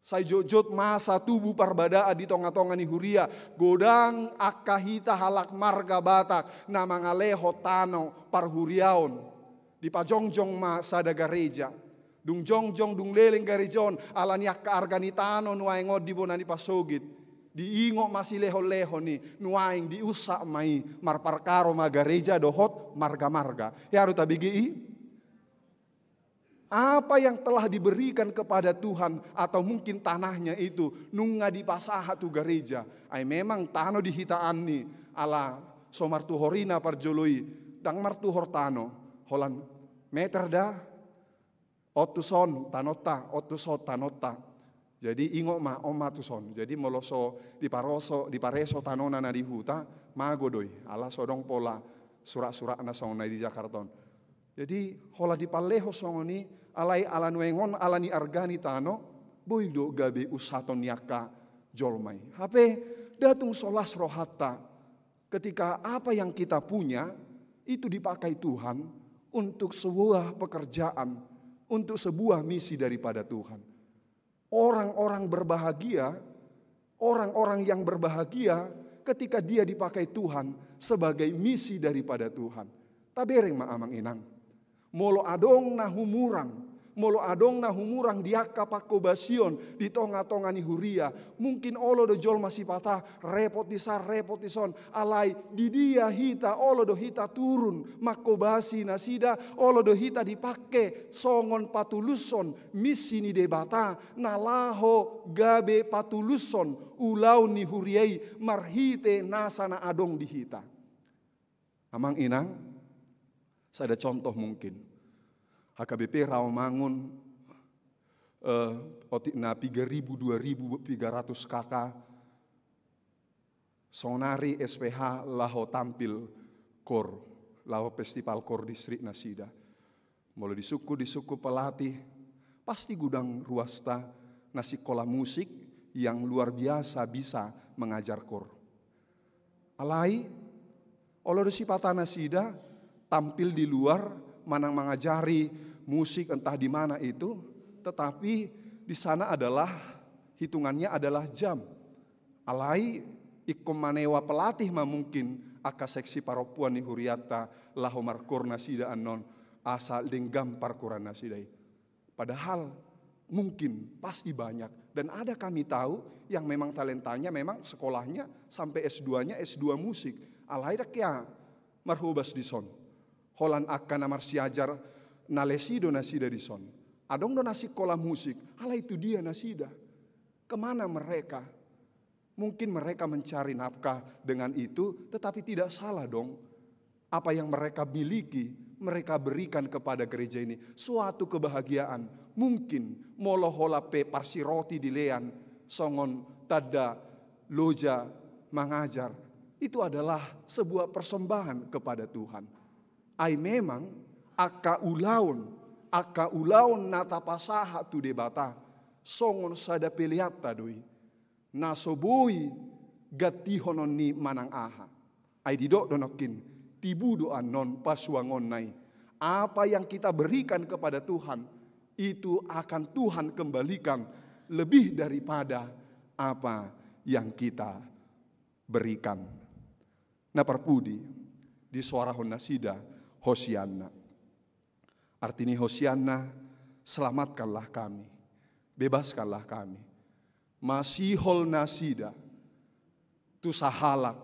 Sai jotjot masa tubu parbadaan di tongatonga ni huria, godang angka hita halak marga Batak na mangalehon tano parhuriaon. Dipajongjong ma sada gareja. Dung jongjong, dung leleng gareja on, ala ni angka arga ni tano nuaeng on di bona ni pasogit. Diingot ma silehonlehon i, nuaeng diunsak ma i, marparkaro ma gareja dohot margamarga. Hea do tabege i? Apa yang telah diberikan kepada Tuhan, atau mungkin tanahnya itu, nunga dipasahat tu gareja. Ai memang tano di hita an i, ala so martuhor i na parjolo i, ndang martuhor tano, holan meter da, on tuson tanonta, on tuson tanonta. Jadi ingot ma, on ma tuson. Jadi molo so diparoso, dipareso tanona na di huta, mago do i. Ala so adong pola surak-surakna songon na di Jakarta on. Jadi holan dipalehon songon i, alai ala nuaeng on, ala ni arga ni tano, boi do gabe unsaton ni angka jolma i. Hape, nda tung so las rohanta, ketika apa yang kita punya itu dipakai Tuhan untuk sebuah pekerjaan, untuk sebuah misi daripada Tuhan. Orang-orang berbahagia, orang-orang yang berbahagia ketika dia dipakai Tuhan sebagai misi daripada Tuhan. Tabereng ma, amang inang. Molo adong na humurang, molo adong na humurang di angka pangkobasion di tongatonga ni huria, mungkin olo do jolma sipata, repot dison, repot dison, alai di dia hita, olo do hita turun mangkobasi nasida, olo do hita dipangke songon patulushon misi ni Debata, na laho gabe patulushon ulaon ni huria i marhite nasa na adong di hita. Amang inang, sada contoh mungkin. H K B P Rawamangun, eh, otik na piga ribu, dua ribu, piga ratus K K, Sonari S P H laho tampil kor, laho festival kor distrik nasida. Molo disungkun, disungkun pelatih, pasti godang ruasta na sikola musik yang luar biasa bisa mengajar kor. Alai, olo do sipata nasida tampil di luar manang mangajari musik entah di mana itu, tetapi di sana adalah hitungannya adalah jam. Alai ingkon manewa pelatih ma mungkin angka seksi parompuan ni hurianta laho markor nasida annon asa denggan parkoran nasida i. Padahal mungkin pasti banyak. Dan ada kami tahu yang memang talentanya memang sekolahnya sampai S dua-nya S dua musik. Alai dang hea marhobas dison. Holan angka na marsiajar na les i do nasida dison. Adong do na sikola musik, alai tu dia nasida? Kemana mereka? Mungkin mereka mencari nafkah dengan itu, tetapi tidak salah dong. Apa yang mereka miliki, mereka berikan kepada gereja ini. Suatu kebahagiaan. Mungkin molo holan pe parsiroti dilean, songon tanda loja mangajar. Itu adalah sebuah persembahan kepada Tuhan. Ai memang, angka ulaon, angka ulaon na tapasahat tu Debata, songon sada peleanta do i. Na so boi gantihonon ni manang aha. Ai didok do nangkin, tibu do annon pasuangonna i. Apa yang kita berikan kepada Tuhan, itu akan Tuhan kembalikan lebih daripada apa yang kita berikan. Na parpudi, disoarahon nasida Hosianna. Arti ni Hosianna, selamatkanlah kami, bebaskanlah kami. Masihol nasida tu sahalak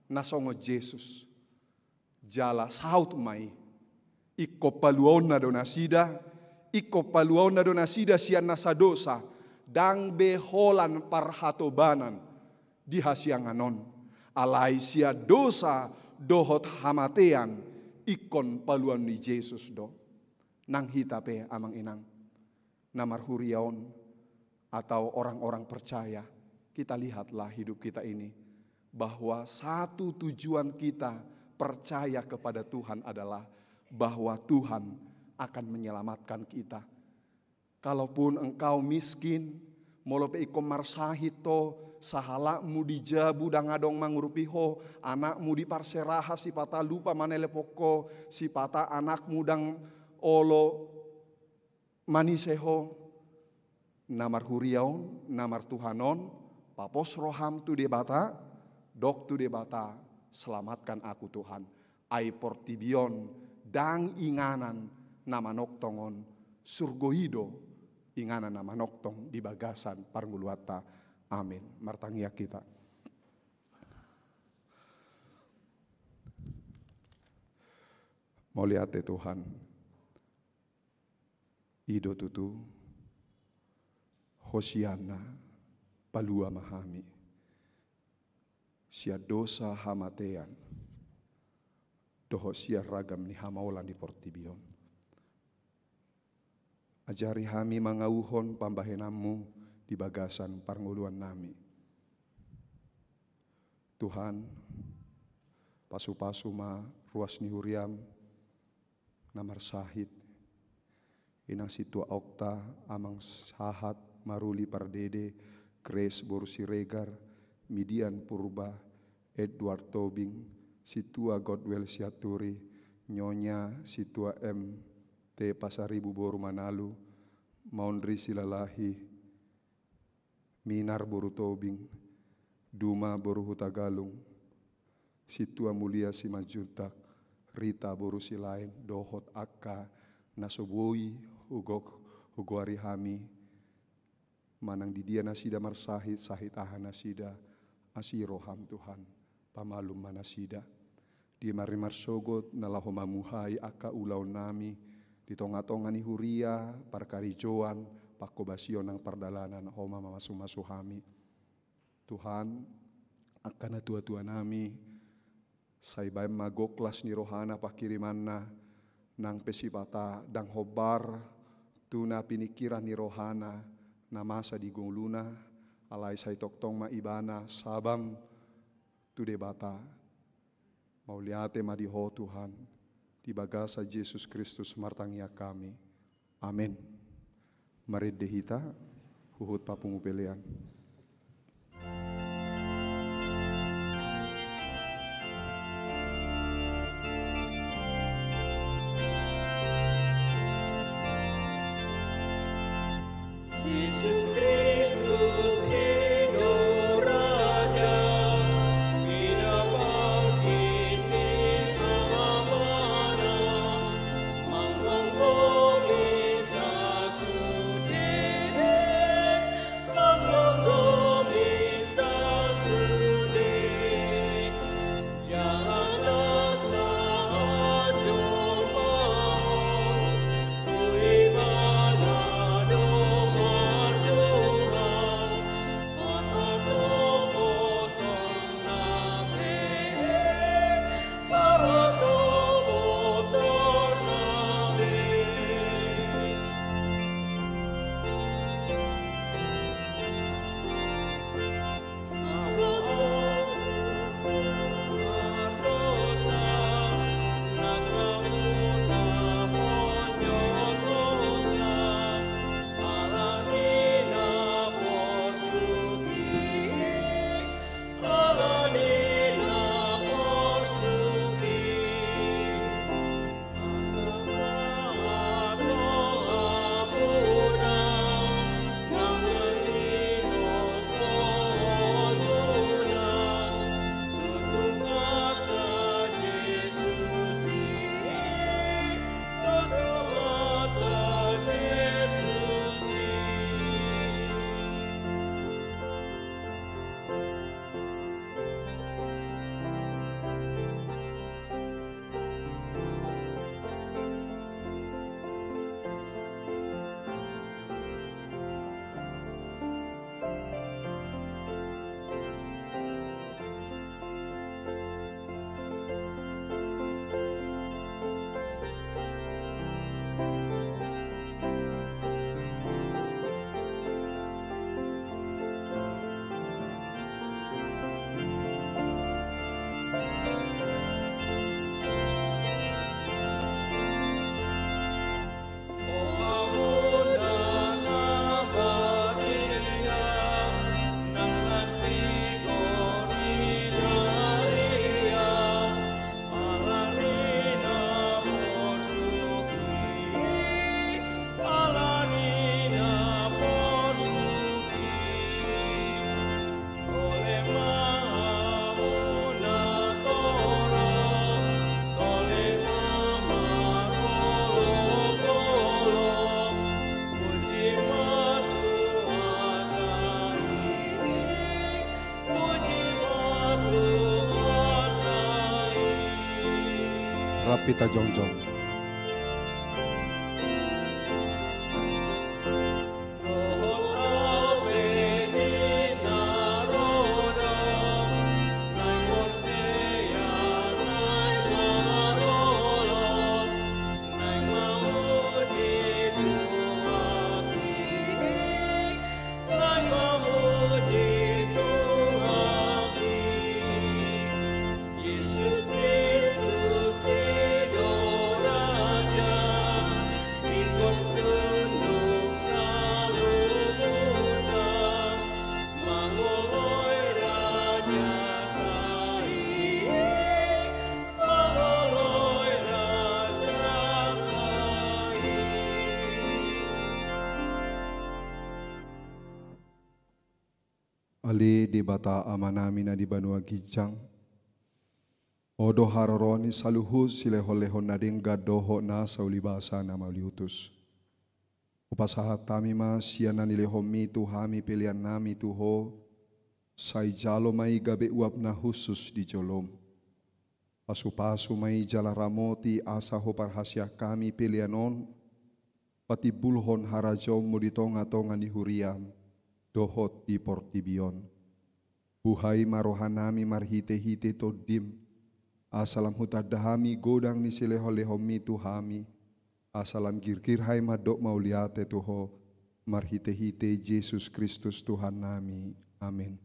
na songon Jesus. Jala saut ma i. Ingkon paluaonna do nasida, ingkon paluaonna do nasida sian nasa dosa, dang be holan parhatobanan di hasiangan on. Alai sian dosa dohot hamatean ingkon paluaon ni Jesus do. Nang hita pe, amang inang, na marhuria on atau orang-orang percaya, kita lihatlah hidup kita ini, bahwa satu tujuan kita percaya kepada Tuhan adalah bahwa Tuhan akan menyelamatkan kita. Kalaupun engkau miskin, molo pe ingkon marsahit ho, sahalakmu di jabu dang adong mangurupi ho, anakmu diparseraha sipata lupa manelepon ho, sipata anakmu dang olo manise ho, na marhuria on, na martuhan on, papos roham tu Debata, dok tu Debata, selamatkan aku Tuhan. Ai portibi on dang inganan na manongtong on, surgo i do inganan na manongtong di bagasan parngoluanta. Amin. Martangiang hita. Mauliate Tuhan. I do tutu, Hosianna, palua ma hami sian dosa, hamatean, dohot sian ragam ni hamaolan di portibi on. Ajari hami mangauhon pambahenanmu di bagasan parngoluannami. Tuhan, pasupasu ma ruas ni huriam na marsahit, inang sintua Okta, amang sahat Maruli Pardede, Grace boru Siregar, Midian Purba, Edward Tobing, sintua Godwell Sianturi, nyonya sintua M T Pasaribu boru Manalu, Maundri Silalahi, Minar boru Tobing, Duma boru Hutagalung, sintua Mulia Simanjuntak, Rita boru Silaen, dohot angka na so boi hugok hugoari hami, manang di dia nasida marsahit, sahit aha nasida, asi roham Tuhan, pamalum ma nasida. Di ari marsogot na laho mamuhai angka ulaonnami, di tongatonga ni huria, parkarejoan, pangkobasion nang pardalanan, Ho ma mamasumasu hami. Tuhan, angka natuatuanami, sai baen ma gok las ni rohana pangkirimanna, nang pe sipata dang hombar tu na piningkiran ni rohana na masa di ngoluna, alai sai tongtong ma ibana sabam tu Debata. Mauliate ma di Ho Tuhan, di bagasan Jesus Kristus martangiang hami. Amen. Marende hita, huhut papungu pelean. Jesus Kristus i do Raja, pinabangkit ni Amana, manggomgomi sasude, manggomgomi sasude. Jala na sahat jolma on, tu Ibana do marjual, parhatopotanna be, parhatopotanna be. Rap hita jongjong. Ale Debata Amanami na di banua ginjang, Ho do haroroan ni saluhut silehonlehon na denggan dohot nasa ulibasa na mauliutus. Hupasahat hami ma sian na nilehonmi tu hami peleannami tu Ho, sai jalo ma i gabe uap na hushus di jolom. Pasupasu ma i jala ramoti asa huparhasian hami pelean on patimbulhon harajaonmu di tongatonga ni huriam dohot di portibi on. Buhai ma rohanami marhitehite Tondim, asa lam hutanda hami godang ni silehonlehonmi tu hami, asa lam girgir hami mandok mauliate tu Ho, marhitehite Jesus Kristus Tuhannami. Amen.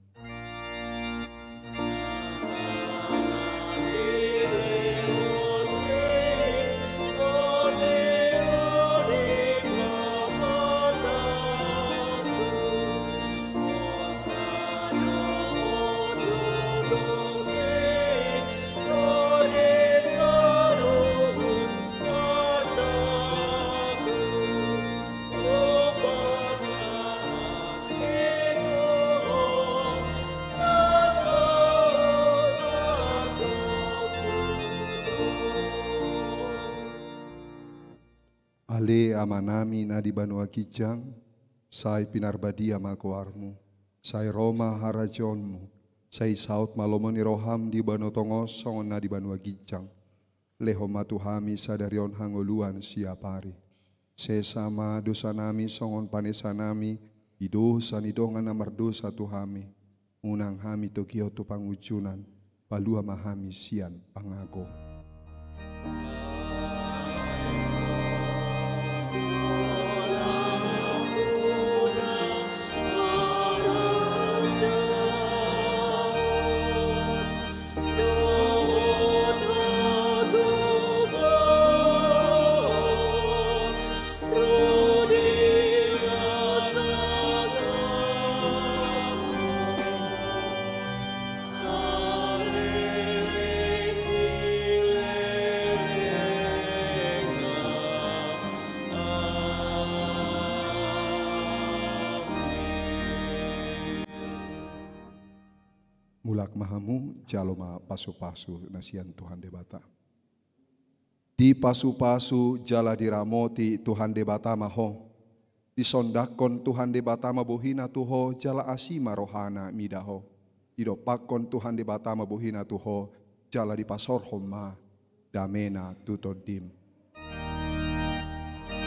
Ale Amanami na di banua ginjang, sai pinarbadia ma goarmu, sai ro ma harajaonmu, sai saut ma lomo ni roham di banua tonga on songon na di banua ginjang. Lehon ma tu hami sadari on hangoluan siapari. Sesa ma dosanami songon panesanami di dosa ni dongan na mardosa tu hami. Unang hami togihon tu pangunjunan, palua ma hami sian pangago. Mulak ma hamu, jalo ma pasupasu na sian Tuhan Debata. Dipasupasu jala diramoti Tuhan Debata ma ho. Disondangkon Tuhan Debata ma bohina tu ho jala asi ma rohana mida ho. Didompakkon Tuhan Debata ma bohina tu ho jala dipasorhon ma damena tu tondim.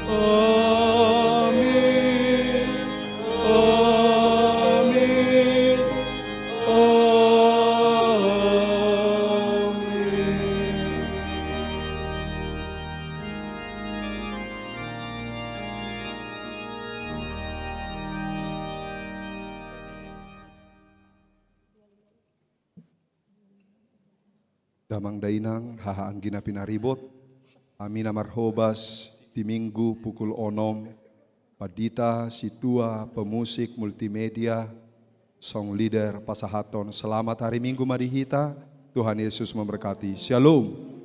Amin. Amin. Amin. Damang dainang, haha anggi na pinaribot, hami na marhobas di Minggu pukul onom, pandita, sintua, pemusik, multimedia, song leader, pasahathon selamat hari Minggu ma di hita. Tuhan Yesus memberkati. Shalom.